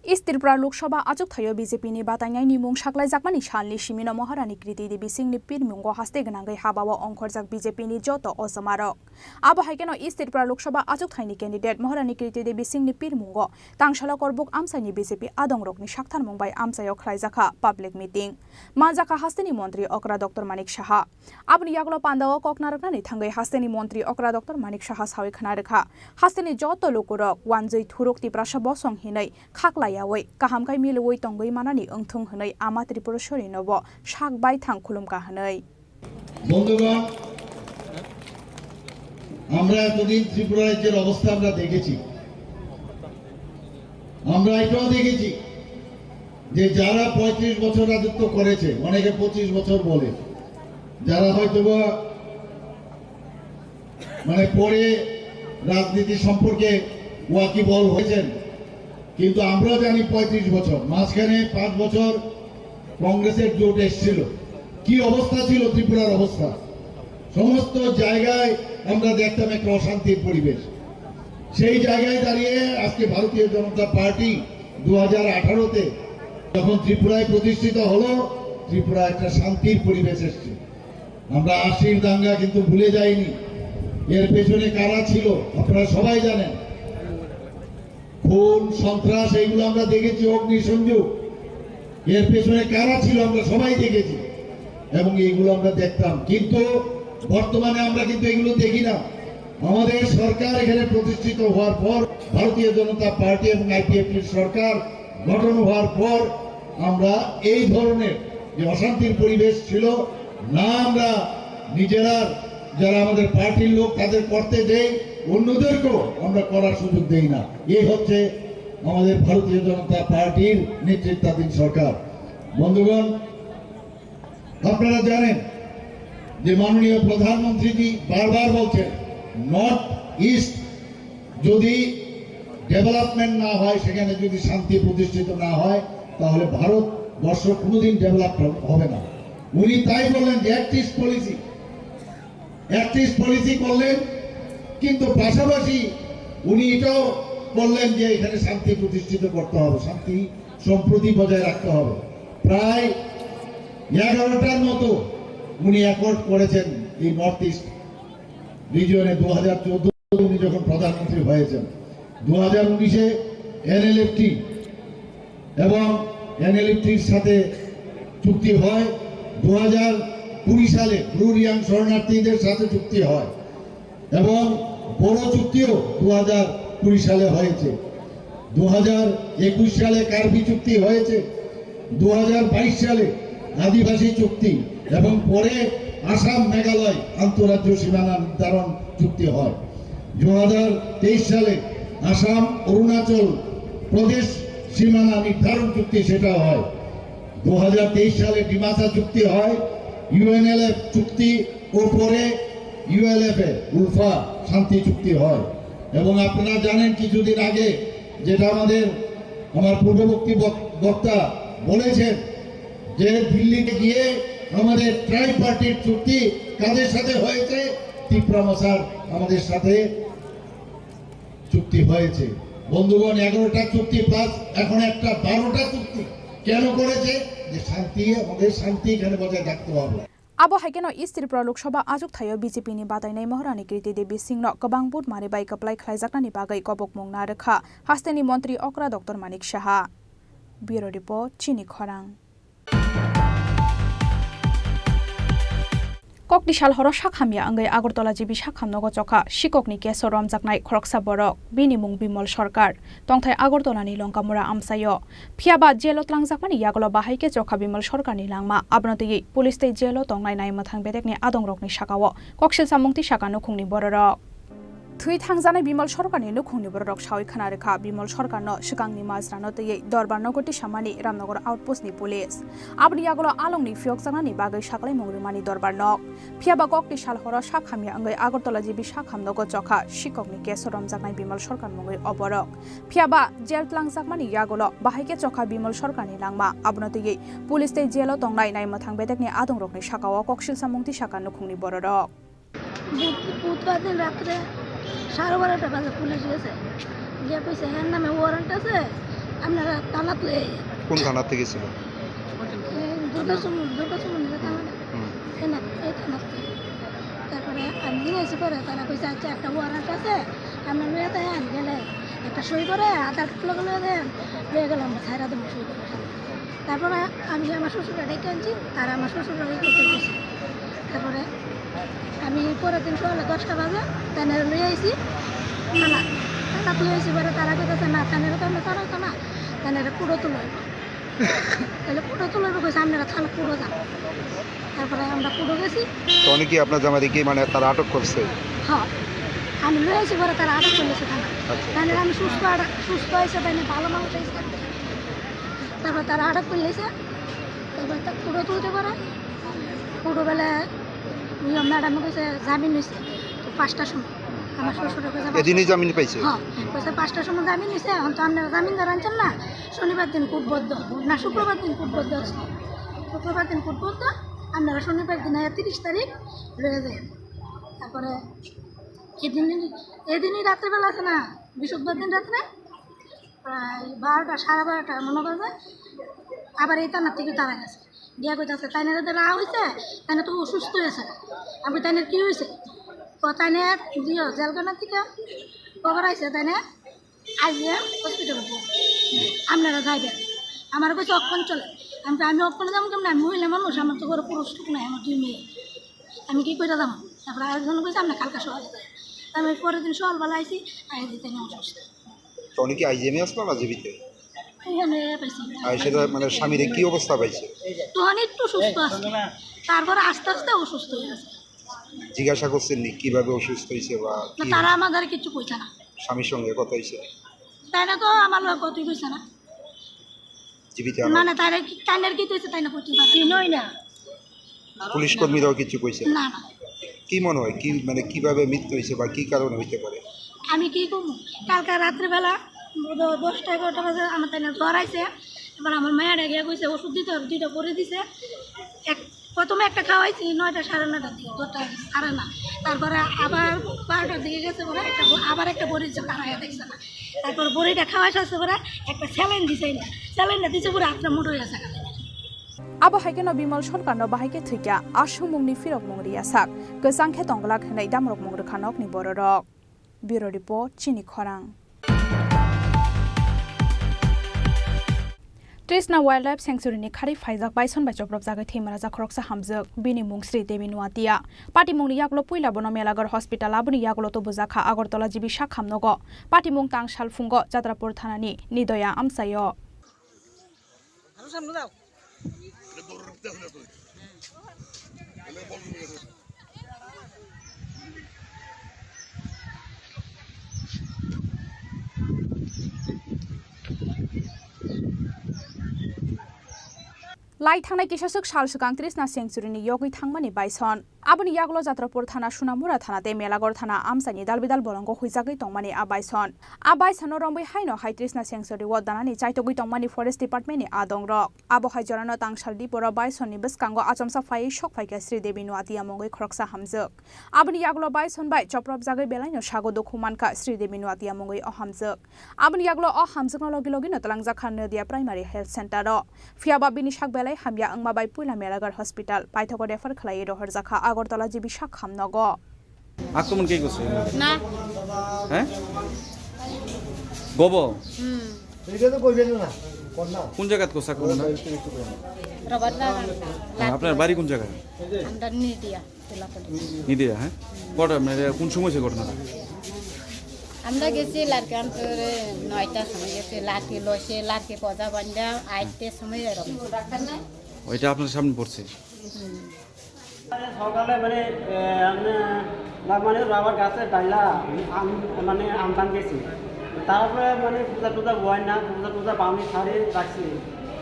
East Tripura Lok Sabha achukthai-o B J P ni batainaini mung saklaijakmani salni simino Maharani Kriti Devi Singh ni pirmungo haste gwnangwi habao ongkhorjak B J P ni joto osomarok. Abo hai kheno East Tripura Lok Sabha achukthai ni candidate Maharani Kriti Devi Singh ni pirmungo Tangsala Korbuk amchaini B J P adongrokni saktharmung bai amchaio khlaijakha public meeting. Manjakha hasteni montri okra Doctor Manik Saha. Aboni yagulo pandao kok narwknani thangwi hasteni montri okra Doctor Manik Saha sawi khna rwkha, hasteni joto lukurok wanjwi thuruk Tiprasa bosong hinwi khaklaiyawi kaham khai milwi tongwi manani wngthung hwnwi ama Tripurasarinobo sak baithang khulumkha hwnwi. বন্ধুগণ, আমরা এতদিন ত্রিপুরা রাজ্যের অবস্থা আমরা দেখেছি। আমরা এটাও দেখেছি যে যারা পঁয়ত্রিশ বছর রাজত্ব করেছে, অনেকে পঁচিশ বছর বলে, যারা হয়তোবা মানে পরে রাজনীতি সম্পর্কে ওয়াকিবহল হয়েছেন, কিন্তু আমরাও জানি পঁয়ত্রিশ বছর, মাঝখানে পাঁচ বছর কংগ্রেসের জোট এসেছিল, কি অবস্থা ছিল ত্রিপুরার অবস্থা। সমস্ত জায়গায় আমরা দেখতাম একটা অশান্তির পরিবেশ। সেই জায়গায় দাঁড়িয়ে আজকে ভারতীয় জনতা পার্টি দু হাজার আঠারোতে যখন ত্রিপুরায় প্রতিষ্ঠিত হলো, ত্রিপুরা একটা শান্তির পরিবেশ এসছে। আমরা আশির দাঙ্গা কিন্তু ভুলে যাইনি। এর পেছনে কারা ছিল আপনারা সবাই জানেন। খুন, সন্ত্রাস, এইগুলো আমরা দেখেছি, অগ্নিসংযোগ। এর পেছনে কারা ছিল আমরা সবাই দেখেছি এবং এইগুলো আমরা দেখতাম, কিন্তু বর্তমানে আমরা কিন্তু এগুলো দেখি না। আমাদের সরকার এখানে প্রতিষ্ঠিত হওয়ার পর, ভারতীয় জনতা পার্টি এবং আইপিএফটির সরকার গঠন হওয়ার পর আমরা এই ধরনের যে অশান্তির পরিবেশ ছিল, না আমরা নিজেরা, যারা আমাদের পার্টির লোক, তাদের করতে দেই, অন্যদেরকেও আমরা করার সুযোগ দেই না। এই হচ্ছে আমাদের ভারতীয় জনতা পার্টির নেতৃত্বাধীন সরকার। বন্ধুগণ, আপনারা জানেন যে মাননীয় প্রধানমন্ত্রীজি বারবার বলছেন, নর্থ ইস্ট যদি ডেভেলপমেন্ট না হয়, সেখানে যদি শান্তি প্রতিষ্ঠিত না হয়, তাহলে ভারতবর্ষ কোনোদিন ডেভেলপ হবে না। উনি তাই বললেন যে act east policy, act east policy করলেন, কিন্তু পাশাপাশি উনি এটাও বললেন যে এখানে শান্তি প্রতিষ্ঠিত করতে হবে, শান্তি সম্প্রীতি বজায় রাখতে হবে। প্রায় এগারোটার মতো উনি অ্যাকর্ড করেছেন এই নর্থ ইস্ট রিজিয়নে দু হাজার চোদ্দ উনি যখন প্রধানমন্ত্রী হয়েছেন। দু হাজার উনিশে এনএলএফটি এবং এনএলএফটির সাথে চুক্তি হয়, দু হাজার কুড়ি সালে ব্রু রিয়াং শরণার্থীদের সাথে চুক্তি হয় এবং বড়ো চুক্তিও দু হাজার কুড়ি সালে হয়েছে। দু হাজার একুশ সালে কার্বি চুক্তি হয়েছে, দু হাজার বাইশ সালে আদিবাসী চুক্তি এবং পরে আসাম মেঘালয় আন্তঃরাজ্য সীমানা নির্ধারণ চুক্তি হয়। দু হাজার তেইশ সালে আসাম অরুণাচল প্রদেশ সীমানা নির্ধারণ চুক্তি সেটা হয়। দু হাজার তেইশ সালে ডিমাসা চুক্তি হয়, ইউএনএলএফ চুক্তি ও পরে ইউএলএফ এ উলফা শান্তি চুক্তি হয়। এবং আপনারা জানেন কিছুদিন আগে যেটা আমাদের, আমার পূর্ববর্তী বক-, বক্তা বলেছেন যে দিল্লিতে গিয়ে আমাদের ট্রাইপার্টিট চুক্তি কাদের সাথে হয়েছে? তিপ্রা মশার আমাদের সাথে চুক্তি হয়েছে। বন্ধুগণ, এগারোটা চুক্তি প্লাস এখন একটা বারোটা চুক্তি কেন করেছে? যে শান্তি, আমাদের শান্তি এখানে বজায় থাকতে হবে। Abo hai kheno East Tripura Lok Sabha achukthai-o B J P ni batainai Maharani Kriti Devi Singh no kwbang vote manwi bai kwplai khlaijaknani bagwi kobokmung narwkha hasteni montri okra Doctor Manik Saha. Bureau Report, Chini Khorang. Kokni sal horo sak hamya wngwi Agartala G B sak hamnogo chokha sikokni keso romjaknai khoroksa borok, bini mung Bimal Sarkar, tongthai Agartalani Longkamura amchaio. Phiyaba jelo tlangjakmani yagulo bahai khe chokha Bimal Sarkarni langma, abono twiwi police tei jelo tongnai naimwthang bedekni adongrokni sakao koksil samung twi saka nukhungni bororok. Thwi thangjaknai Bimal Sarkarni nukhungni bororok sawi khna rwkha, Bimal Sarkarno swkangni majrano twiwi dorbar nogo tisamani Ramnagar outpost ni police. Aboni yagulo alongni phiyokjaknani bagwi saklaimung rwmani dorbar nok. Phiyaba kokni sal horo sak hamya wngwi Agartala G B sak hamnogo chokha sikokni keso romjaknai Bimal Sarkar mungwi o borok. Phiyaba jel tlangjakmani yagulo bahai khe chokha Bimal Sarkarni langma, abono twiwi police tei jelo tongnai naimwthang bedekni adongrokni sakao koksil samung twi saka nukhungni bororok. বুধ-, বুধবার দিন রাত্রে সাড়ে বারোটা বাজে পুলিশ গেছে, গিয়ে কইছে, "এর নামে ওয়ারেন্ট আছে, আপনারা থানাত লই আইয়া। কোন থানা থেকে ছিল? এই দুর্গা সুমন, দুর্গা সুমন যে থানা না? হুম। এই না, এই থানাত থেকে। তারপরে আমি নিয়ে এসে পরে তারা কইছে, "আচ্ছা, একটা ওয়ারেন্ট আছে, আমরা লইয়া তাই আন গেলে একটা সই করে আধার কার্ড লগে লইয়া দেন।" লইয়া গেলাম, আমরা ছাইরা দেবো সই করে। তারপরে আমি আমার শ্বশুরকে ডেকে আনছি, তারা আমার শ্বশুরকে করতে গেছে। তারপরে আমি পরের দিন সকালে দশটা বাজে তাইনারে লই আইছি থানা। থানাত লই আইছি পরে তারা কইতাছে, "না, তাইনারে তো আমরা ছাড়াইতো না, তাইনারে কুড়ো তুলো।" তাহলে কুড়ো তুলো কইছে, "আপনারা থানা কুড়ো যান।" তারপরে আমরা কুড়ো গেছি। তো উনি কি আপনার জামাইরে কি মানে তারা আটক করছে? হ্যাঁ, আমি লই আইছি পরে তারা আটক করলেছে থানা। আচ্ছা। তাইনারে আমি সুস্থ আটক, সুস্থ হয়েছে, তাই ভালো মানুষ হয়েছে। তারপর তারা আটক করলেছে, তারপর তা কুড়ো তুলতে পারে। ছোটবেলায় ইয়ে ম্যাডামে কইছে জামিন হইছে তো পাঁচটার সময়। আমার শ্বশুরে কইছে এদিনই জামিন পাইছে? হ্যাঁ, কইছে পাঁচটার সময় জামিন হইছে, এখন তো আপনারা জামিনদার আনছেন না, শনিবার দিন কোর্ট বন্ধ, না শুক্রবার দিন কোর্ট বন্ধ আছে, শুক্রবার দিন কোর্ট বন্ধ, আপনারা শনিবার দিন আইয়া তিরিশ তারিখ লয়ে যান।" তারপরে এদিনই, এদিনই রাত্রেবেলা আছে না, বৃহস্পতিবার দিন রাত্রে প্রায় বারোটা, সাড়ে বারোটা মনে করবে, আবার এই থানার থেকে তারা গেছে। গিয়া কইতাছে, "তাইনারে তো রাগ হইছে, তাইনা তো অসুস্থ হয়েছে।" আমি কই, "তাইনার কি হয়েছে?" তো তাইনার জিও জেলখানা থেকে খবর আইছে, তাইনা আইয়া হসপিটাল। "আপনারা যাইবেন।" আমার কইছে, "অক্ষণ চলে।" আমি কই, "আমি অক্ষণে যাবো কেমন? আমি মহিলা মানুষ, আমার তো ঘরে পুরুষ লোক নাই, আমার দুই মেয়ে, আমি কি করে যাবো?" তারপরে আরেকজন কইছে, "আমরা কালকে সকালে যাই।" আমি পরের দিন সকালবেলা আইছি, আইয়া দিতে অসুস্থ। তো উনি কি আইজিএমে আসলো না জিবিতে? এখানে পাইছি। আর সেটা মানে স্বামীরে কি অবস্থা পাইছে? তখন একটু সুস্থ আছে, তারপরে আস্তে আস্তে অসুস্থ হয়ে গেছে। জিজ্ঞাসা করছেন নি কিভাবে অসুস্থ হয়েছে বা না, কি? তারা আমাদের কিছু কইছে না। স্বামীর সঙ্গে কথা হয়েছে? তাই না তো আমার লগে কথাই কইছে না। জীবিত আনো? মানে তারা কি, তাদের কি হয়েছে তাই না কইতে পারে না। চিনই না। পুলিশ কর্মীরাও কিছু কইছে না? না, না। কি মনে হয়, কি মানে কিভাবে মৃত্যু হয়েছে বা কি কারণে হইতে পারে? আমি কি করবো? কালকে রাত্রেবেলা দ-, দশটা এগারোটা বাজে আমার তাই না জ্বর আইছে। এবার আমার মায়েরা গিয়ে কইছে ওষুধ দিতে হবে, দুইটা করে দিছে। এক, প্রথমে একটা খাওয়াইছি নয়টা সাড়ে নয়টার দিকে, দশটা সাড়ে না। তারপরে আবার বারোটার দিকে গেছে পরে একটা ব-, আবার একটা বড়ি যে তারা দেখছে না। তারপর বড়িটা খাওয়াই শেষ করে একটা স্যালাইন দিছে না। স্যালাইনটা দিছে পরে আটটা মুঠো হয়ে গেছে। Abo hai kheno Bimal Sarkarno bahai khe thwikha, a sumungni phirokmung riyasak, kwchang khe tongglak hwnwi damrokmung rwkha nokni bororok. Bureau Report, Chini Khorang. Trishna Wildlife Sanctuary ni khari phaijak bison bai chopropjagwi thwimarajak khoroksa hamjwk, bini mung Sri Devi Nuatia. Patimungni yagulo puila bono Melagar Hospital, aboni yagulo tubujakha Agartala G B sak hamnogo. Patimung tang salphungo Chadrapur thanani Nidoya amchaio. Lai thangnai kisaswk sal swkang Trishna Sanctuary ni yogwi thangmani bison. Aboni yagulo Jatrapur thana, Sunamura thana tei Melagar thana amchaini dalbidal bolongo huijagwi tongmani a bison. A bisonno romwi haino hai Trishna Sanctuary o danani chaitogwi tongmani Forest Department ni adongrok. Abo hai jorano tangsal diporo bisonni bwskango achomsa phaiwi sok phaikha Sri Devi Nuatia mungwi khoroksa hamjwk. Aboni yagulo bison bai chopropjagwi belaino sago dukhu mankha Sri Devi Nuatia mungwi o hamjwk. Aboni yagulo o hamjwkno logi logino twlangjakha Nadia Primary Health Center o. Phiyaba bini sak belai hamya wngma bai puila Melagar Hospital paithago refer khlaiwi rohorjakha Agartala G B sak hamnogo. আক্রমণ কে করছে? না। হ্যাঁ? গব? হুম। কোন জায়গাত করছে আক্রমণ? রবার্ট বাগান। হ্যাঁ, আপনার বাড়ি কোন জায়গায়? আমরা নিডিয়া, তেলাপল্লি। নিডিয়া, হ্যাঁ? কটা, মানে, কোন সময় হয়েছে ঘটনাটা? আমরা গেছি লারকে আনতে নয়টার সময় গেছি, লারকে লসে, লারকে পজা বান্ধা, আইতে সময় এরকম। ওইটা আপনার সামনে পড়ছে? হুম। সকালে মানে, এ, আমি, মানে রাবার গাছে ডাইলা আম-, মানে আমটান গেছি। তারপরে মানে পূজা টুজা বয় না, পূজা টুজা বামে ছাড়ে রাখছি।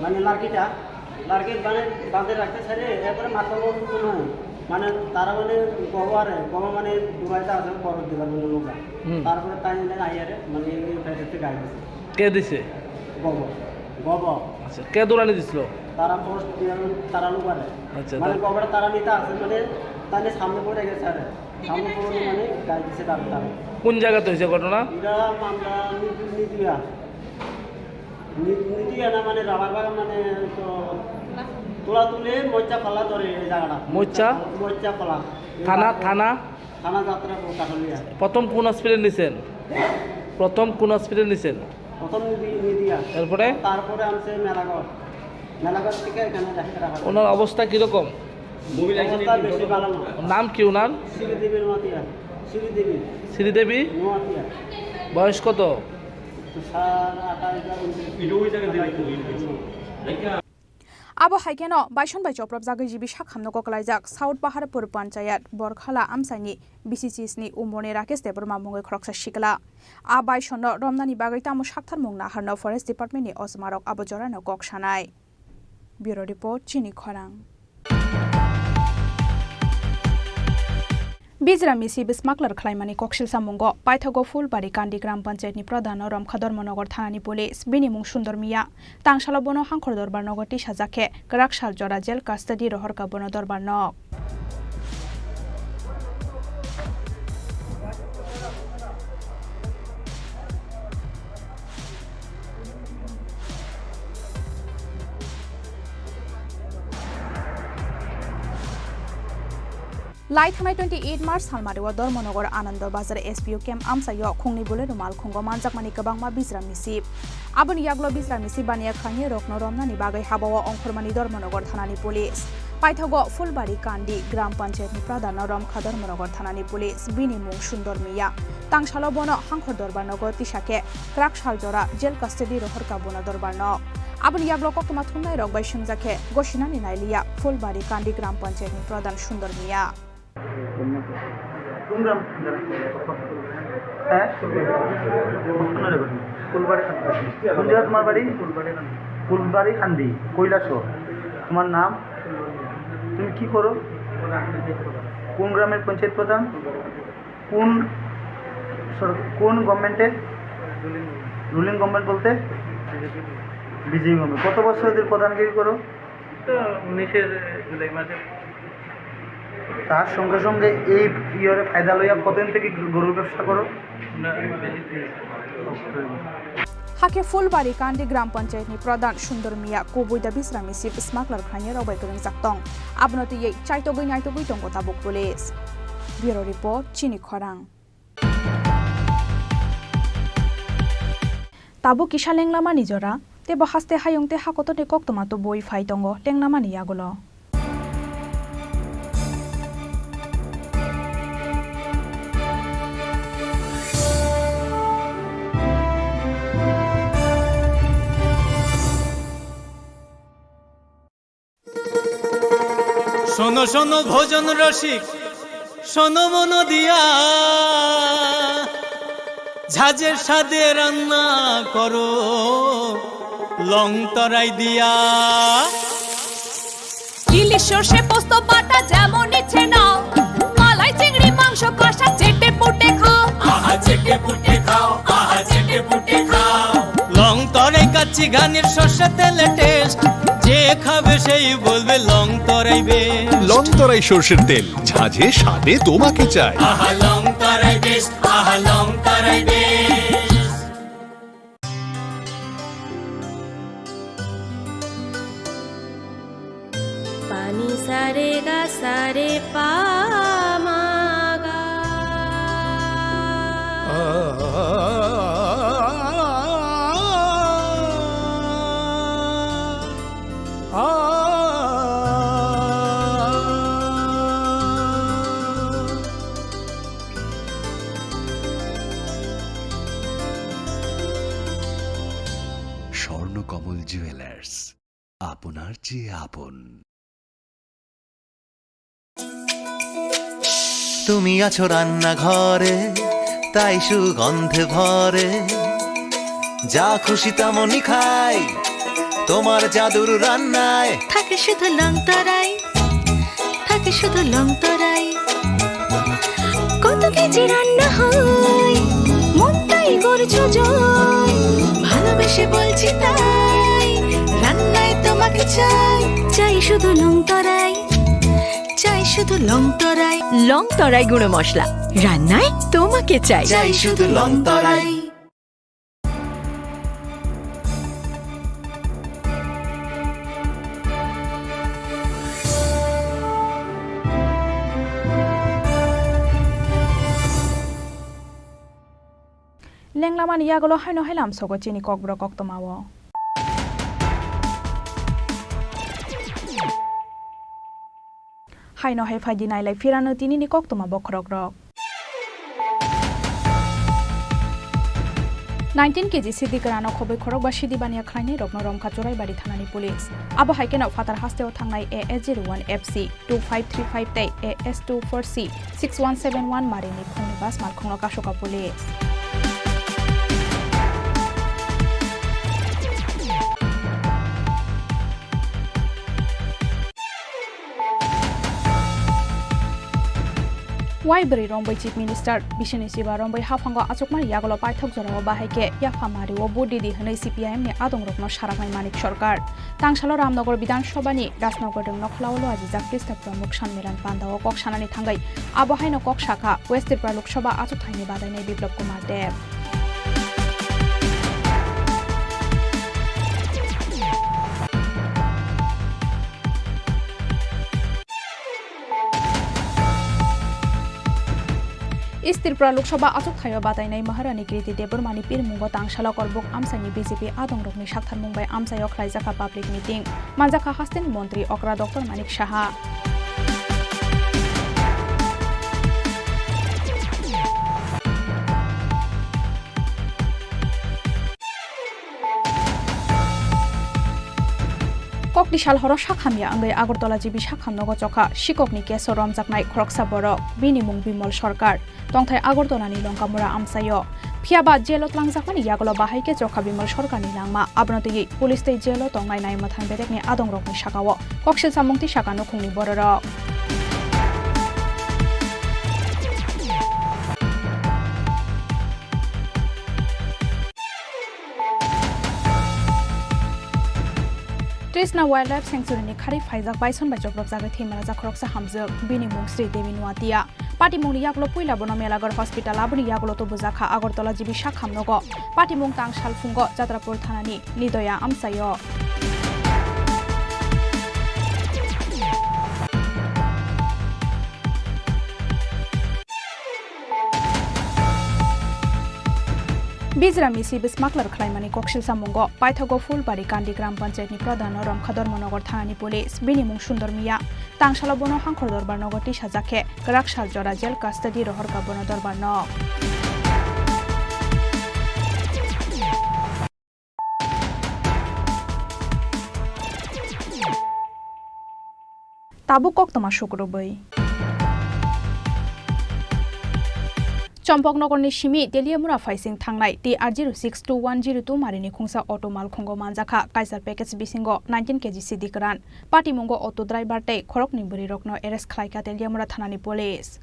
মানে লার্কিটা, লার্কি মানে বাঁধে রাখতে ছাড়ে, এরপরে মাথা বন্ধ নয়। মানে তারা মানে গো আরে, গো মানে দূরাইতে আছে, বড় দিলা মানে লোক। হুম। তারপরে তাই এনে আইয়ারে, মানে এই বাইরে থেকে আইতেছে। কে দিছে? গো, গো। আচ্ছা, কে দৌড়ানি দিছিল? তারা ফরেস্ট ডিপার্টমেন্ট, তারা লোক আরে। আচ্ছা, মানে তা- কবরে তারা নিতে আসে, মানে তাহলে সামনে পড়ে গেছে আরে। সামনে পড়ে মানে গাড়ি দিছে তারা, তারা। কোন জায়গাতে হয়েছে ঘটনা? এটা আমরা নি-, নিদিয়া। নি-, নিদিয়া না মানে রাবার বাগান মানে তো তুলাতুলি মইচা খোলা ধরে এই জায়গাটা। মইচা? মইচা খোলা। থানা, থানা? থানা যাত্রাপুর কাঠালিয়া। প্রথম কোন হসপিটাল নিছেন? প্রথম কোন হসপিটাল নিছেন? প্রথম নিদি-, নিদিয়া। এরপরে? তারপরে আনছে মেলাঘর। মেলাঘর থেকে এখানে রাখা হয়। ওনার অবস্থা কিরকম? অবস্থা বেশি ভালো না। নাম কি ওনার? শ্রীদেবীর মাতিয়া। শ্রীদেবী। শ্রীদেবী? নোয়াতিয়া। বয়স কত? স্যার, আঠাশ বা ঊনত্রিশ। Abo hai kheno Baison bai chopropjagwi jibi sak hamno koklaijak South Paharpur Panchayat Borkhala amchaini B C C sni umborni Rakesh Debbarma mungwi khoroksa sikla. A Baisonno romnani bagwi tamo saktharmung naharno Forest Department ni ojmarok abo jorano kok sanai. Bureau Report, Chini Khorang. Bijra misi bismaklar khlaimani koksil samungo paithago Phulbari Kandi Gram Panchayat ni Pradhan no Romkha Dharmanagar Thana ni Police, bini mung Sundor Miya. Tangsalo bono Hangkhor Dorbar Nogo tisajak khe kwrak sal jora jail custody rohorkha bono Dorbar Nog. Lai thangnai twenty eight March salmario Dharmanagar Ananda Bazar S P O camp amchaio khungni Bolero malkhungo manjakmani kwbangma bijra misi. Aboni yaglo bijra misi baniya khlainai rokno romnani bagwi habao ongkhormani Dharmanagar Thana ni Police. Paithago Phulbari Kandi Gram Panchayat ni Pradhan no Romkha Dharmanagar Thana ni Police, bini mung Sundor Miya. Tangsalo bono Hangkhor Dorbar Nogo tisa khe kwrak sal jora jail custody rohorkha bono Dorbar Nog. Aboni yaglo koktwma thumnai rok bai swngjak khe gosinani nailiya Phulbari Kandi Gram Panchayat ni Pradhan Sundor Miya. কোন গ্রাম? হ্যাঁ? ফুলবাড়ি। কোন জায়গা তোমার বাড়ি? ফুলবাড়ি কান্দি, কৈলাসহর। তোমার নাম? তুমি কি করো? কোন গ্রামের পঞ্চায়েত প্রধান? কোন সর-, কোন গভর্নমেন্টের? রুলিং গভর্নমেন্ট বলতে? BJP government. কত বছর ধরে প্রধানগিরি করো? তো উনিশের জুলাই মাসে। তার সঙ্গে সঙ্গে এই ইয়রে ফায়দা লইয়া কতদিন থেকে গরুর ব্যবসা করো? না, বেশি দিন। Hakhe Phulbari Kandi Gram Panchayat ni Pradhan Sundor Miya kubui da bisrami sip smuggler khlainai rok bai kwrwngjak tong. Abono twiwi chaitogwi naitogwi tongo tabuk police. Bureau Report, Chini Khorang. Tabuk kisa lenglamani jora, tei bo haste hayung tei hakotorni koktwma tubui phai tongo lenglamani yagulo. শোনো শোনো ভোজন রসিক, শোনো মন দিয়া, ঝাঁঝের স্বাদে রান্না করো লং তরাই দিয়া। ইলিশ সর্ষে পোস্ত বাটা যেমন ইচ্ছে নাও, মালাই চিংড়ি মাংস কষা চেটে পুটে খাও। আহা চেটে পুটে খাও, আহা চেটে পুটে খাও। লং তরাই কাচ্চি ঘানির সর্ষে তেলে টেস্ট, যে খাবে সেই বলবে লং তরাই বেশ। লং তরাই সর্ষের তেল, ঝাঁঝে স্বাদে তোমাকে চাই। আহা লং তরাই বেশ, আহা লং তরাই বেশ। Pani sa re ga sa re pa ma ga. Swarnakamal jewellers, আপনার চেয়ে আপন। তুমি আছো রান্নাঘরে, তাই সুগন্ধে ভরে। যা খুশি তেমনই খাই, তোমার জাদুর রান্নায়। থাকে শুধু লং তরাই, থাকে শুধু লং তরাই। কত কেজি রান্না হয়, মনটাই করছো জয়। ভালোবেসে বলছি তাই, রান্নায় তোমাকে চাই। চাই শুধু লং তরাই, চাই শুধু লং তরাই। লং তরাই গুঁড়ো মশলা, রান্নায় তোমাকে চাই। চাই শুধু লং তরাই। Tenglamani yagulo haino hai lamsogo chini kokborok koktwmao. Haino hai phaidi nailai phirano tinini koktwma bokhorokrok. Nineteen K G sidi kwrano khobwi khorokba sidi baniya khlainai rokno romkha Choraibari thanani police. Abo hai kheno phatar hasteo thangnai A S zero one F C two five three five tei A S two four C six one seven one marini khungni bus malkhungno kasoka police. Wai bwrwi romwi Chief Minister Bisini Siba romwi haphango achukmani yagulo paithak jorao bahai khe yapha mario vote ridi hwnwi C P I M ni adongrokno saraknai Manik Sarkar. Tangsalo Ramnagar Bidhan Sabha ni Rajnagar Dwng Nokhlao lwajijak Krista Pramukh Sanmiran Pandao kok sanani thangwi abo haino kok sakha West Tripura Lok Sabha achukthani badainai Biplab Kumar Deb. East Tripura Lok Sabha achukthai-o batainai Maharani Kriti Debbarmani pirmungo tangsalo Korbuk amchaini B J P adongrokni saktharmung bai amchaio khlaijakha public meeting. Manjakha hasteni montri okra Doctor Manik Saha. Kokni sal horo sak hamya wngwi Agartala G B sakham nogo chokha sikokni keso romjaknai khoroksa borok, bini mung Bimal Sarkar. Tongthai Agartalani Longkamura amchaio. Phiyaba jelo tlangjakmani yagulo bahai khe chokha Bimal Sarkarni langma. Abono twiwi police tei jelo tongnai naimwthang bedekni adongrokni sakao koksil samung twi saka nukhungni bororok. Trisna Wildlife Sanctuary ni khari phaijak Baison bai chopropjagwi thwimarajak khoroksa hamjwk, bini mung Sri Devi Nuatia. Patimungni yagulo puila bono Melagar Hospital, aboni yagulo tubujakha Agartala G B sakham nogo. Patimung tang salphungo Chatrapur thanani Nidoya amchaio. Bijra misi bwsmaklar khlaimani koksil samungo paithago Phulbari Kandi Gram Panchayat ni Pradhan no Romkha Dharmanagar thanani police, bini mung Sundor Miya. Tangsalo bono Hangkhor Dorbar nogo tisajak khe kwrak sal jora jail custody rohorkha bono Dorbar no. Tabuk koktwma sukrubwi. Chompoknogorni simi Teliamura phaising thangnai T R zero six two one zero two marini khungsa auto malkhungo manjakha kaisa package bisingo nineteen K G sidi kwran. Patimungo auto driver tei khoroknwi bwrwirokno arrest khlaikha Teliamura thanani police.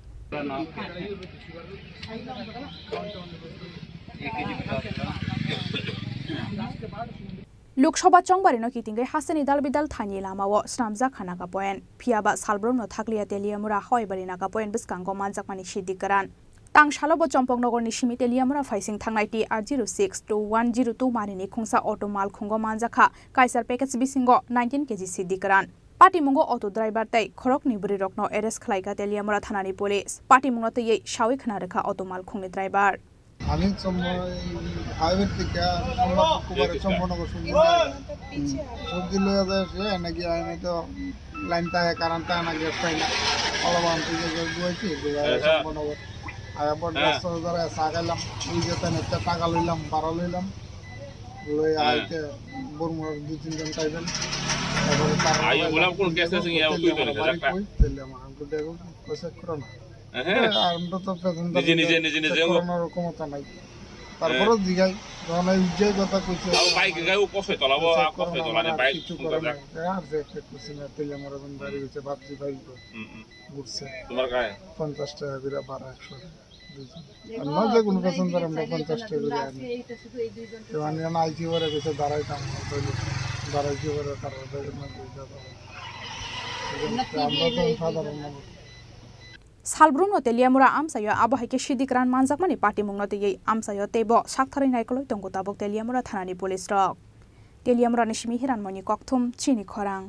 Lok Sabha chongbarino kitingwi hasteni dalbidal thaini lamao snamjak kha Naga Point. Phiyaba salbrumno thakliya Teliamura Hoibari Naga Point bwskango manjakmani sidi kwran. Tangsalo bo Chompoknogorni simi Teliamura phaising thangnai T R zero six two one zero two marini khungsa auto malkhungo manjakha kaisa package bisingo nineteen K G sidi kwran. Patimungo auto driver tei khoroknwi bwrwirokno arrest khlaikha Teliamura thanani police. Patimungno twiwi sawi khna rwkha auto malkhungni driver. আমি চম্প-, এই হাইওয়ে থেকে সোমবার, শুক্রবারে চম্পনগর সবজি নিয়ে যাই। সবজি লইয়া যায়, সে এনে গিয়া এনে তো লাইন থাকে, কারেন্ট থাকে না, গ্যাস পাই না। অলবান থেকে গ্যাস ধুয়েছি, ধুয়ে হ্যাঁ, হ্যাঁ। চম্পনগর। আর একবার হ্যাঁ। দশ হাজার চা খাইলাম, ওই যে তেন একটা টাকা লইলাম, বারো লইলাম। লই হ্যাঁ। আইতে বর্মুর দুই তিনজন খাইবেন। তারপরে তার আইও, বললাম, কোন গ্যাস আছে, ইয়া, তুই তো বাড়ি না, কই? তাহলে আমার আঙ্কেল দেখো, কইছে, "করো না।" হ্যাঁ। আর আমরা তো প্যাসেঞ্জার নিজে, নিজে, নিজে, নিজে চেক যাবো। করানোর ক্ষমতা নাই। তারপরেও হ্যাঁ। জিগাই, যখন এই উজ্জ্বল কথা কইছে, তাও বাইক গায়ে ও কষে তোলাবো, চেক আর কষে করো না, তোলা নেই, আমার বাইক কিছু করে না। আর যে একটা করছি না, তেলে আমার এখন বাড়ি হয়েছে, ভাবছি ভাই তো হুম, হুম। ঘুরছে। তোমার গায়ে? পঞ্চাশ টাকা করে ভাড়া, একশো টাকা, দুইজন। আর না যে কোনো প্যাসেঞ্জার আমরা পঞ্চাশ টাকা করে আনি। তো আমি এখন আইসি করে গেছে দাঁড়াইতাম, দাঁড়াইছি করে তারা আমরা তো সাধারণ মানুষ। Salbrumno Teliamura amchaio abo hai khe sidi kwran manjakmani patimungno twiwi amchaio teibo saktharwi naikolwi tongo tabuk Teliamura thanani police rok. Teliamurani simi Hiranmoyni kokthum chini khorang.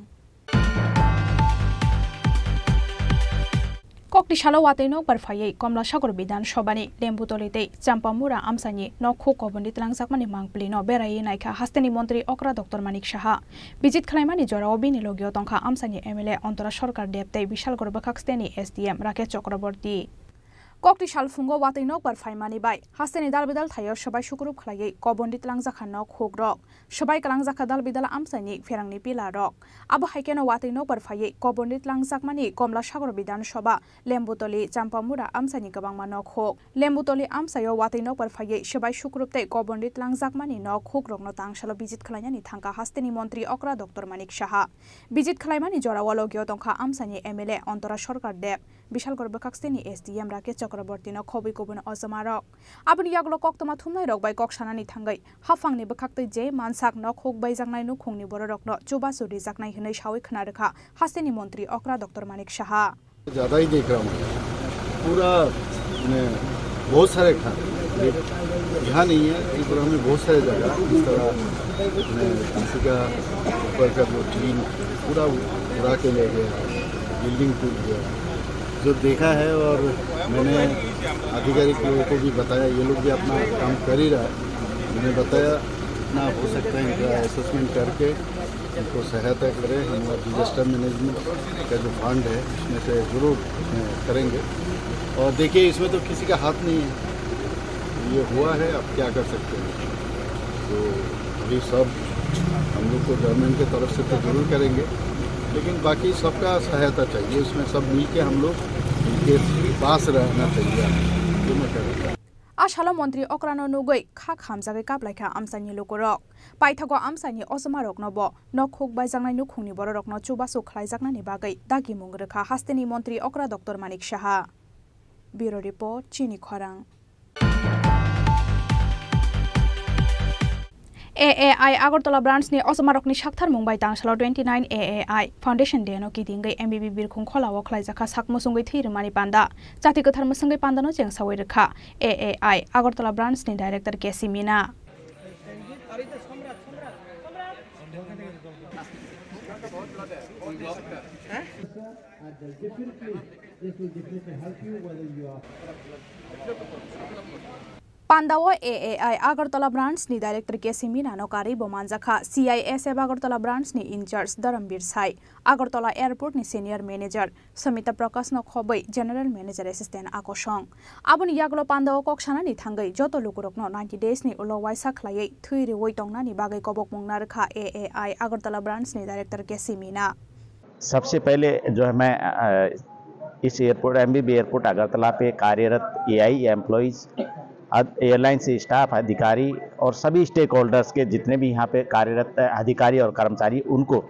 Kokti salo watwi nokbar phaiwi Komla Sagar Bidhan Sabhani Lembutoli tei Champamura amchaini nok huk kobonwi twlangjakmani mangpilino beraiwi naikha hasteni montri okra Doctor Manik Saha. Visit khlaimani jorao bini logio tongkha amchaini M L A Antora Sarkar Deb tei Bishalgarh bwkhak steni S D M Rakesh Chakraborty. Kokti salphungo watwi nokbar phaimani bai hasteni dalbidal thaio swbai sukrup khlaiwi kobonwi twlangjakha nok hukrok. Swbai kwlangjakha dalbidal amchaini pherangni pillar rok. Abo hai kheno watwi nokbar phaiwi kobonwi twlangjakmani Komla Sagar Bidhan Sabha, Lembutoli, Champamura amchaini kwbangma nok huk. Lembutoli amchaio watwi nokbar phaiwi swbai sukrup tei kobonwi twlangjakmani nok hukrokno tangsalo visit khlainani thangkha hasteni montri okra Doctor Manik Saha. Visit khlaimani jorao logio tongkha amchaini M L A Antora Sarkar Deb, Bishalgarh bwkhak steni S D M Rakesh Chakrabortyno khobwi kubun ojomarok. Aboni yagulo koktwma thumnairok bai kok sanani thangwi haphangni bwkhaktwi je mansak nok huk baijaknai nukhungni bororokno chubachu rijaknai hwnwi sawi khna rwkha hasteni montri okra Doctor Manik Saha. ज़्यादा ही देख रहा हूँ। पूरा, मैं, बहुत सारे घर, ये यहाँ नहीं है, त्रिपुरा में बहुत सारे जगह इस तरह, मैं, किसी का ऊपर का जो टीन पूरा उड़ा के ले गया, बिल्डिंग टूट गया। जो देखा है और मैंने आधिकारिक लोगों को भी बताया, ये लोग भी अपना काम कर ही रहा है। मैंने बताया, जितना हो सकता है इनका असेसमेंट करके इनको सहायता करें। हमारा डिजास्टर मैनेजमेंट का जो फंड है, उसमें से ज़रूर, अ, करेंगे। और देखिए, इसमें तो किसी का हाथ नहीं है, ये हुआ है, अब क्या कर सकते हैं। तो अभी सब हम लोग को गवर्नमेंट की तरफ से तो ज़रूर करेंगे, लेकिन बाकी सबका सहायता चाहिए, उसमें सब मिल के हम लोग इनके पास रहना चाहिए। ये मैं कह रहा हूँ। A salo montri okrano nugwi kha khamjagwi kaplaikha amchaini lukurok. Paithago amchaini ojomarokno bo nok huk baijaknai nukhungni bororokno chubachu khlaijaknani bagwi dagimung rwkha hasteni montri okra Doctor Manik Saha. Bureau Report, Chini Khorang. A A I Agartala branch ni ojomarokni saktharmung bai tangsalo twenty nine A A I Foundation Day no kidingwi M B B Birkhung Khola o khlaijakha sak muchungwi thwi rwmani panda. Chati kwthar mwswngwi panda no chengsawi rwkha A A I Agartala branch ni director K C Mina. Pandao A A I Agartala branch ni director K C Mina no karwi bo manjakha C I S F Agartala branch ni in charge Dharambir Sai, Agartala airport ni senior manager Samita Prakash no khobwi general manager assistant akosong. Aboni yagulo pandao kok sanani thangwi joto lukurokno ninety days ni ulo waisa khlaiwi thwi rwui tongnani bagwi kobokmung narwkha A A I Agartala branch ni director K C Mina. सबसे पहले जो है मैं, अ, इस airport, MBB airport Agartala पे कार्यरत AI employees, अद-, एयरलाइन से स्टाफ, अधिकारी और सभी स्टेक होल्डर्स के जितने भी यहाँ पे कार्यरत अधिकारी और कर्मचारी, उनको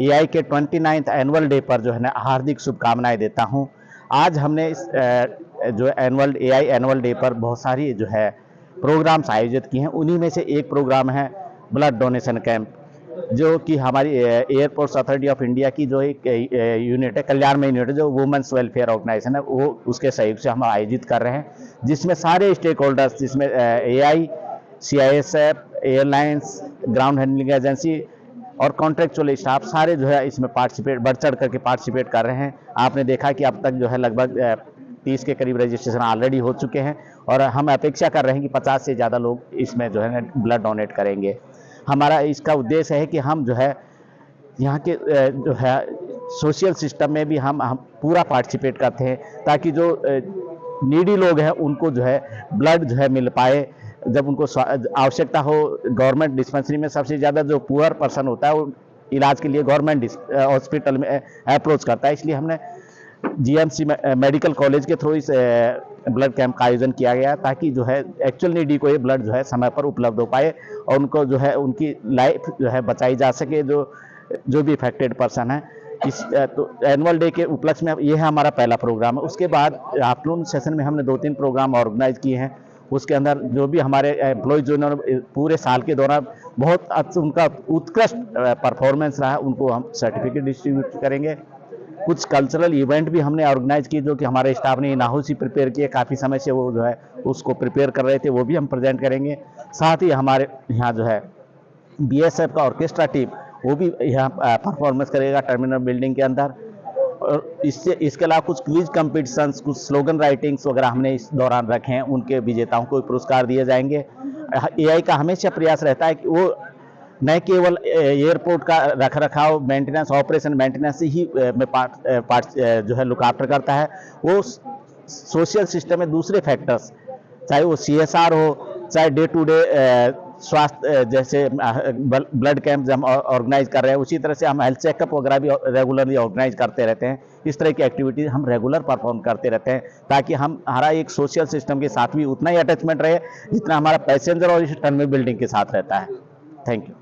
एआई के ट्वेंटी नाइन्थ एनुअल डे पर जो है ना हार्दिक शुभकामनाएं देता हूँ। आज हमने इस, अ, जो एनुअल, एआई एनुअल डे पर बहुत सारी जो है प्रोग्राम्स आयोजित किए हैं। उन्हीं में से एक प्रोग्राम है ब्लड डोनेशन कैंप, जो कि हमारी, अ, एयरपोर्ट्स अथॉरिटी ऑफ इंडिया की जो एक, अ, अ, यूनिट है, कल्याण में यूनिट है, जो वुमेन्स वेलफेयर ऑर्गेनाइजेशन है, वो उसके सहयोग से हम आयोजित कर रहे हैं, जिसमें सारे स्टेक होल्डर्स, जिसमें, अ, AI, CISF, airlines, ground handling agency और कॉन्ट्रेक्चुअल स्टाफ सारे जो है इसमें पार्टिसिपेट, बढ़ चढ़ करके पार्टिसिपेट कर रहे हैं। आपने देखा कि अब तक जो है लगभग, अ, तीस के करीब रजिस्ट्रेशन ऑलरेडी हो चुके हैं और हम अपेक्षा कर रहे हैं कि पचास से ज़्यादा लोग इसमें जो है ना ब्लड डोनेट करेंगे। हमारा इसका उद्देश्य है कि हम जो है यहाँ के, अ, जो है सोशल सिस्टम में भी हम, हम पूरा पार्टिसिपेट करते हैं, ताकि जो, अ, नीडी लोग हैं उनको जो है ब्लड जो है मिल पाए। जब उनको स्वा-, आवश्यकता हो, गवर्नमेंट डिस्पेंसरी में सबसे ज़्यादा जो पुअर पर्सन होता है वो इलाज के लिए गवर्नमेंट डिस-, अ, हॉस्पिटल में, अ, अप्रोच करता है। इसलिए हमने जीएमसी में, अ, मेडिकल कॉलेज के थ्रू इस, अ, ब्लड कैंप का आयोजन किया गया, ताकि जो है एक्चुअल नीडी को ये ब्लड जो है समय पर उपलब्ध हो पाए और उनको जो है उनकी लाइफ जो है बचाई जा सके, जो, जो भी अफेक्टेड पर्सन है। इस, अ, तो एनुअल डे के उपलक्ष्य में ये है हमारा पहला प्रोग्राम है। उसके बाद आफ्टरनून सेशन में हमने दो तीन प्रोग्राम ऑर्गेनाइज किए हैं। उसके अंदर जो भी हमारे एम्प्लॉयज जो उन्होंने पूरे साल के दौरान बहुत अच्छ-, उनका उत्कृष्ट, अ, परफॉर्मेंस रहा, उनको हम सर्टिफिकेट डिस्ट्रीब्यूट करेंगे। कुछ कल्चरल इवेंट भी हमने ऑर्गेनाइज किए, जो कि हमारे स्टाफ ने इन हाउस ही प्रिपेयर किए, काफ़ी समय से वो जो है उसको प्रिपेयर कर रहे थे, वो भी हम प्रेजेंट करेंगे। साथ ही हमारे यहाँ जो है बीएसएफ का ऑर्केस्ट्रा टीम, वो भी यहाँ, अ, परफॉर्मेंस करेगा टर्मिनल बिल्डिंग के अंदर। और इससे, इसके अलावा कुछ क्विज कॉम्पिटिशन्स, कुछ स्लोगन राइटिंग्स वगैरह हमने इस दौरान रखे हैं, उनके विजेताओं को पुरस्कार दिए जाएंगे। एआई का हमेशा प्रयास रहता है कि वो न केवल एयरपोर्ट का रख रखाव, मेंटेनेंस, ऑपरेशन मेंटेनेंस ही में पार्ट पार्ट जो है लुक आफ्टर करता है, वो सोशल सिस्टम में दूसरे फैक्टर्स, चाहे वो सीएसआर हो, चाहे डे टू डे स्वास्थ्य, जैसे ब्लड कैंप हम ऑर्गेनाइज कर रहे हैं, उसी तरह से हम हेल्थ चेकअप वगैरह भी रेगुलरली ऑर्गेनाइज करते रहते हैं। इस तरह की एक्टिविटीज हम रेगुलर परफॉर्म करते रहते हैं, ताकि हम हमारा एक सोशल सिस्टम के साथ भी उतना ही अटैचमेंट रहे, जितना हमारा पैसेंजर और इस टर्मिनल बिल्डिंग के साथ रहता है। Thank you.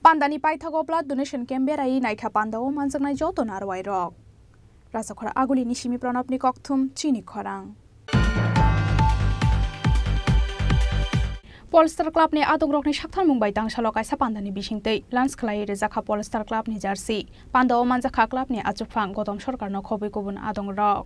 Pandani paithago blood donation camp berai naikha pandao manjaknai joto narwai rok. Rajakhora Aguli ni simi Pranab ni kokthum chini khorang. Polster Club ni adongrokni saktharmung bai tangsalo kaisa pandani bisingtwi lunch khlaiwi rwjakha Polster Club ni jersey. Pandao manjakha club ni achukphang Gotom Sorkar no khobwi kubun adongrok.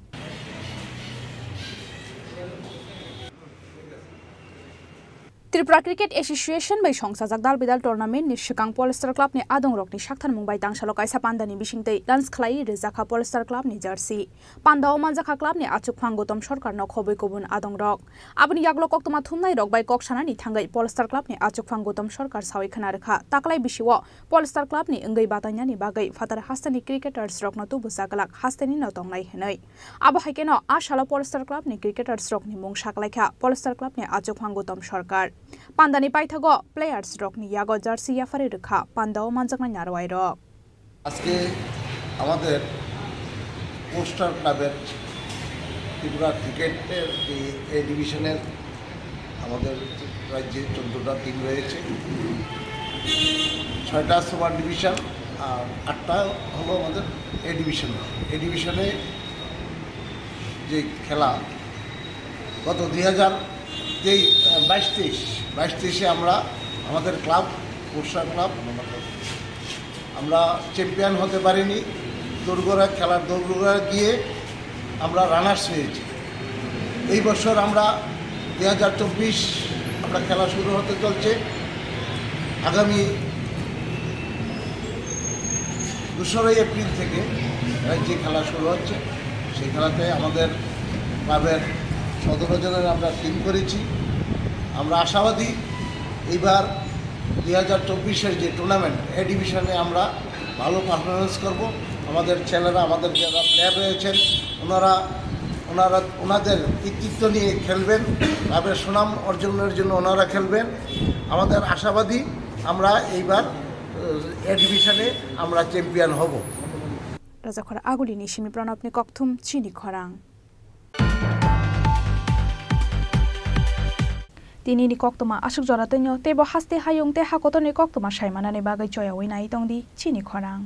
Tripura Cricket Association bai songchajak dal bidal tournament ni swkang Polster Club ni adongrokni saktharmung bai tangsalo kaisa pandani bisingtwi lunch khlaiwi rwjakha Polster Club ni jersey. Pandao manjakha club ni achukphang Gotom Sorkar no khobwi kubun adongrok. Aboni yagulo koktwma thumnai rok bai kok sanani thangwi Polster Club ni achukphang Gotom Sorkar sawi khna rwkha, taklai bisio Polster Club ni wngwi batainani bagwi phatar hasteni cricketers rokno tubujak glak hasteni no tongnai hwnwi. Abo hai kheno a salo Polster Club ni cricketers rokni mung saklaikha Polster Club ni achukphang Gotom Sorkar. Pandani paithago players rokni yago jersey yapharwi rwkha pandao manjaknai narwai rok. আজকে আমাদের পোলস্টার ক্লাবের ত্রিপুরা ক্রিকেটের এই এ ডিভিশনের আমাদের রাজ্যে চোদ্দোটা টিম রয়েছে, ছয়টা সুপার ডিভিশন আর আটটা হলো আমাদের এ ডিভিশন। এ ডিভিশনে যে খেলা গত দুই হাজার তেইশ, বাইশ তেইশ, বাইশ তেইশে আমরা আমাদের ক্লাব, পোলস্টার ক্লাব, আমরা চ্যাম্পিয়ন হতে পারিনি। দোরগোড়া, খেলার দোরগোড়া গিয়ে আমরা রানার্স হয়েছি। এই বছর আমরা দুই হাজার চব্বিশ, আমরা খেলা শুরু হতে চলছে। আগামী দোসরাই এপ্রিল থেকে রাজ্যে খেলা শুরু হচ্ছে। সেই খেলাতে আমাদের ক্লাবের সতেরো জনের আমরা টিম করেছি। আমরা আশাবাদী এইবার দুই হাজার চব্বিশের যে টুর্নামেন্ট, এ ডিভিশনে আমরা ভালো পারফরমেন্স করব। আমাদের ছেলেরা, আমাদের যারা প্লেয়ার রয়েছেন, ওনারা, ওনারা, ওনাদের কৃতিত্ব নিয়ে খেলবেন, ক্লাবের সুনাম অর্জনের জন্য ওনারা খেলবেন। আমাদের আশাবাদী আমরা এইবার, আহ, এ ডিভিশনে আমরা চ্যাম্পিয়ন হব। Rajakhor Aguli ni simi Pranab ni kokthum chini khorang. Tini ni koktwma aswk jora twnio, teibo haste hayung tei hakotor ni koktwma sai manani bagwi choyaui nai tongdi chini khorang.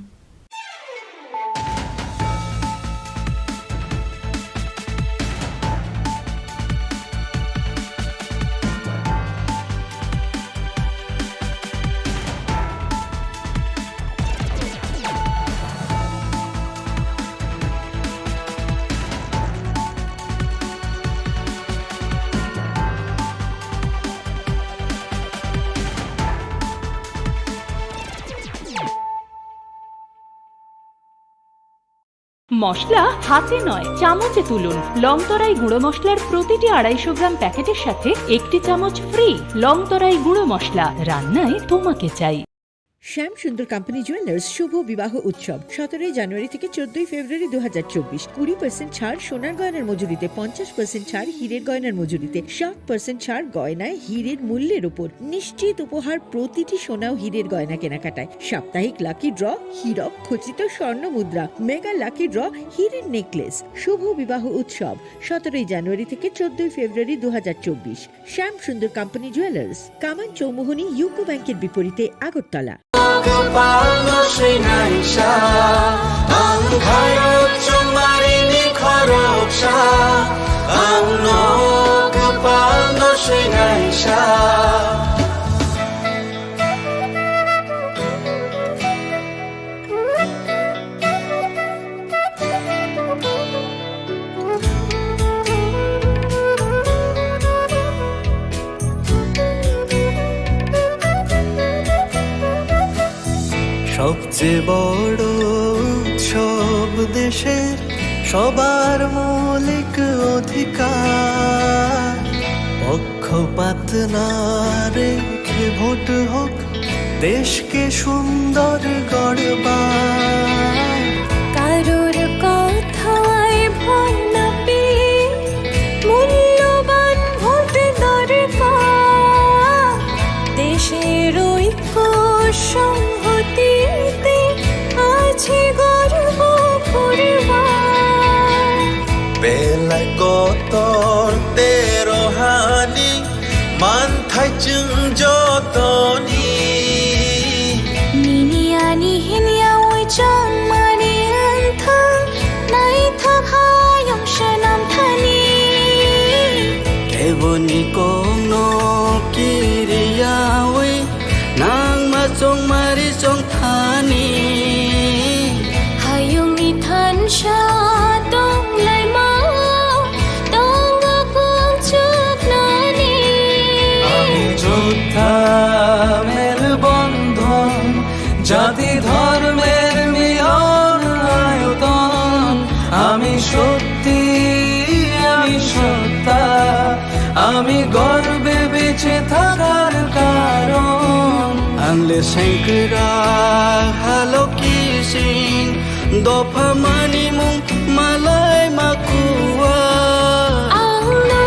মশলা হাতে নয়, চামচে তুলুন। লংতরাই গুঁড়ো মশলার প্রতিটি আড়াইশো গ্রাম প্যাকেটের সাথে একটি চামচ ফ্রি। লংতরাই গুঁড়ো মশলা, রান্নায় তোমাকে চাই। শ্যাম সুন্দর কোম্পানি জুয়েলার্স শুভ বিবাহ উৎসব সতেরোই জানুয়ারি থেকে চোদ্দই ফেব্রুয়ারি দু হাজার চব্বিশ। কুড়ি পার্সেন্ট ছাড় সোনার গয়নার মজুরিতে, পঞ্চাশ পার্সেন্ট ছাড় হীরের গয়নার মজুরিতে, ষাট পার্সেন্ট ছাড় গয়নায় হীরের মূল্যের উপর। নিশ্চিত উপহার প্রতিটি সোনা ও হীরের গয়না কেনাকাটায়। সাপ্তাহিক লাকি ড্র, হীরক খচিত স্বর্ণ মুদ্রা, মেগা লাকি ড্র, হীরের নেকলেস। শুভ বিবাহ উৎসব সতেরোই জানুয়ারি থেকে চোদ্দই ফেব্রুয়ারি দু হাজার চব্বিশ। শ্যাম সুন্দর কোম্পানি জুয়েলার্স, কামান চৌমুহনী ইউকো ব্যাংকের বিপরীতে আগরতলা। সবচেয়ে বড় উৎসব দেশের সবার মৌলিক অধিকার। পক্ষপাত না রেখে ভোট হোক, দেশকে সুন্দর গড়বার। কারোর কথায় ভয় না পেয়ে মূল্যবান ভোট দরকার। দেশের ঐক্য সংহতিতে আছে গর্ব করবার। Belai kotor tei rohani manthai chwng jotoni. Nini ani hinya oi chong mani wngthang, naithok hayung swnam thani. Keboni kokno kiriyawi nangma chongmari chongthani. Hayungni thansa tonglaima tongo kung chuknani. Ami jotha melbondhon, jati dhormer milon ayoton. Ami shokti, ami sotta, ami gorbe beche thakar karon. Ang le sengkrak haloki sing dopha mani mung malai makuwa. Ang no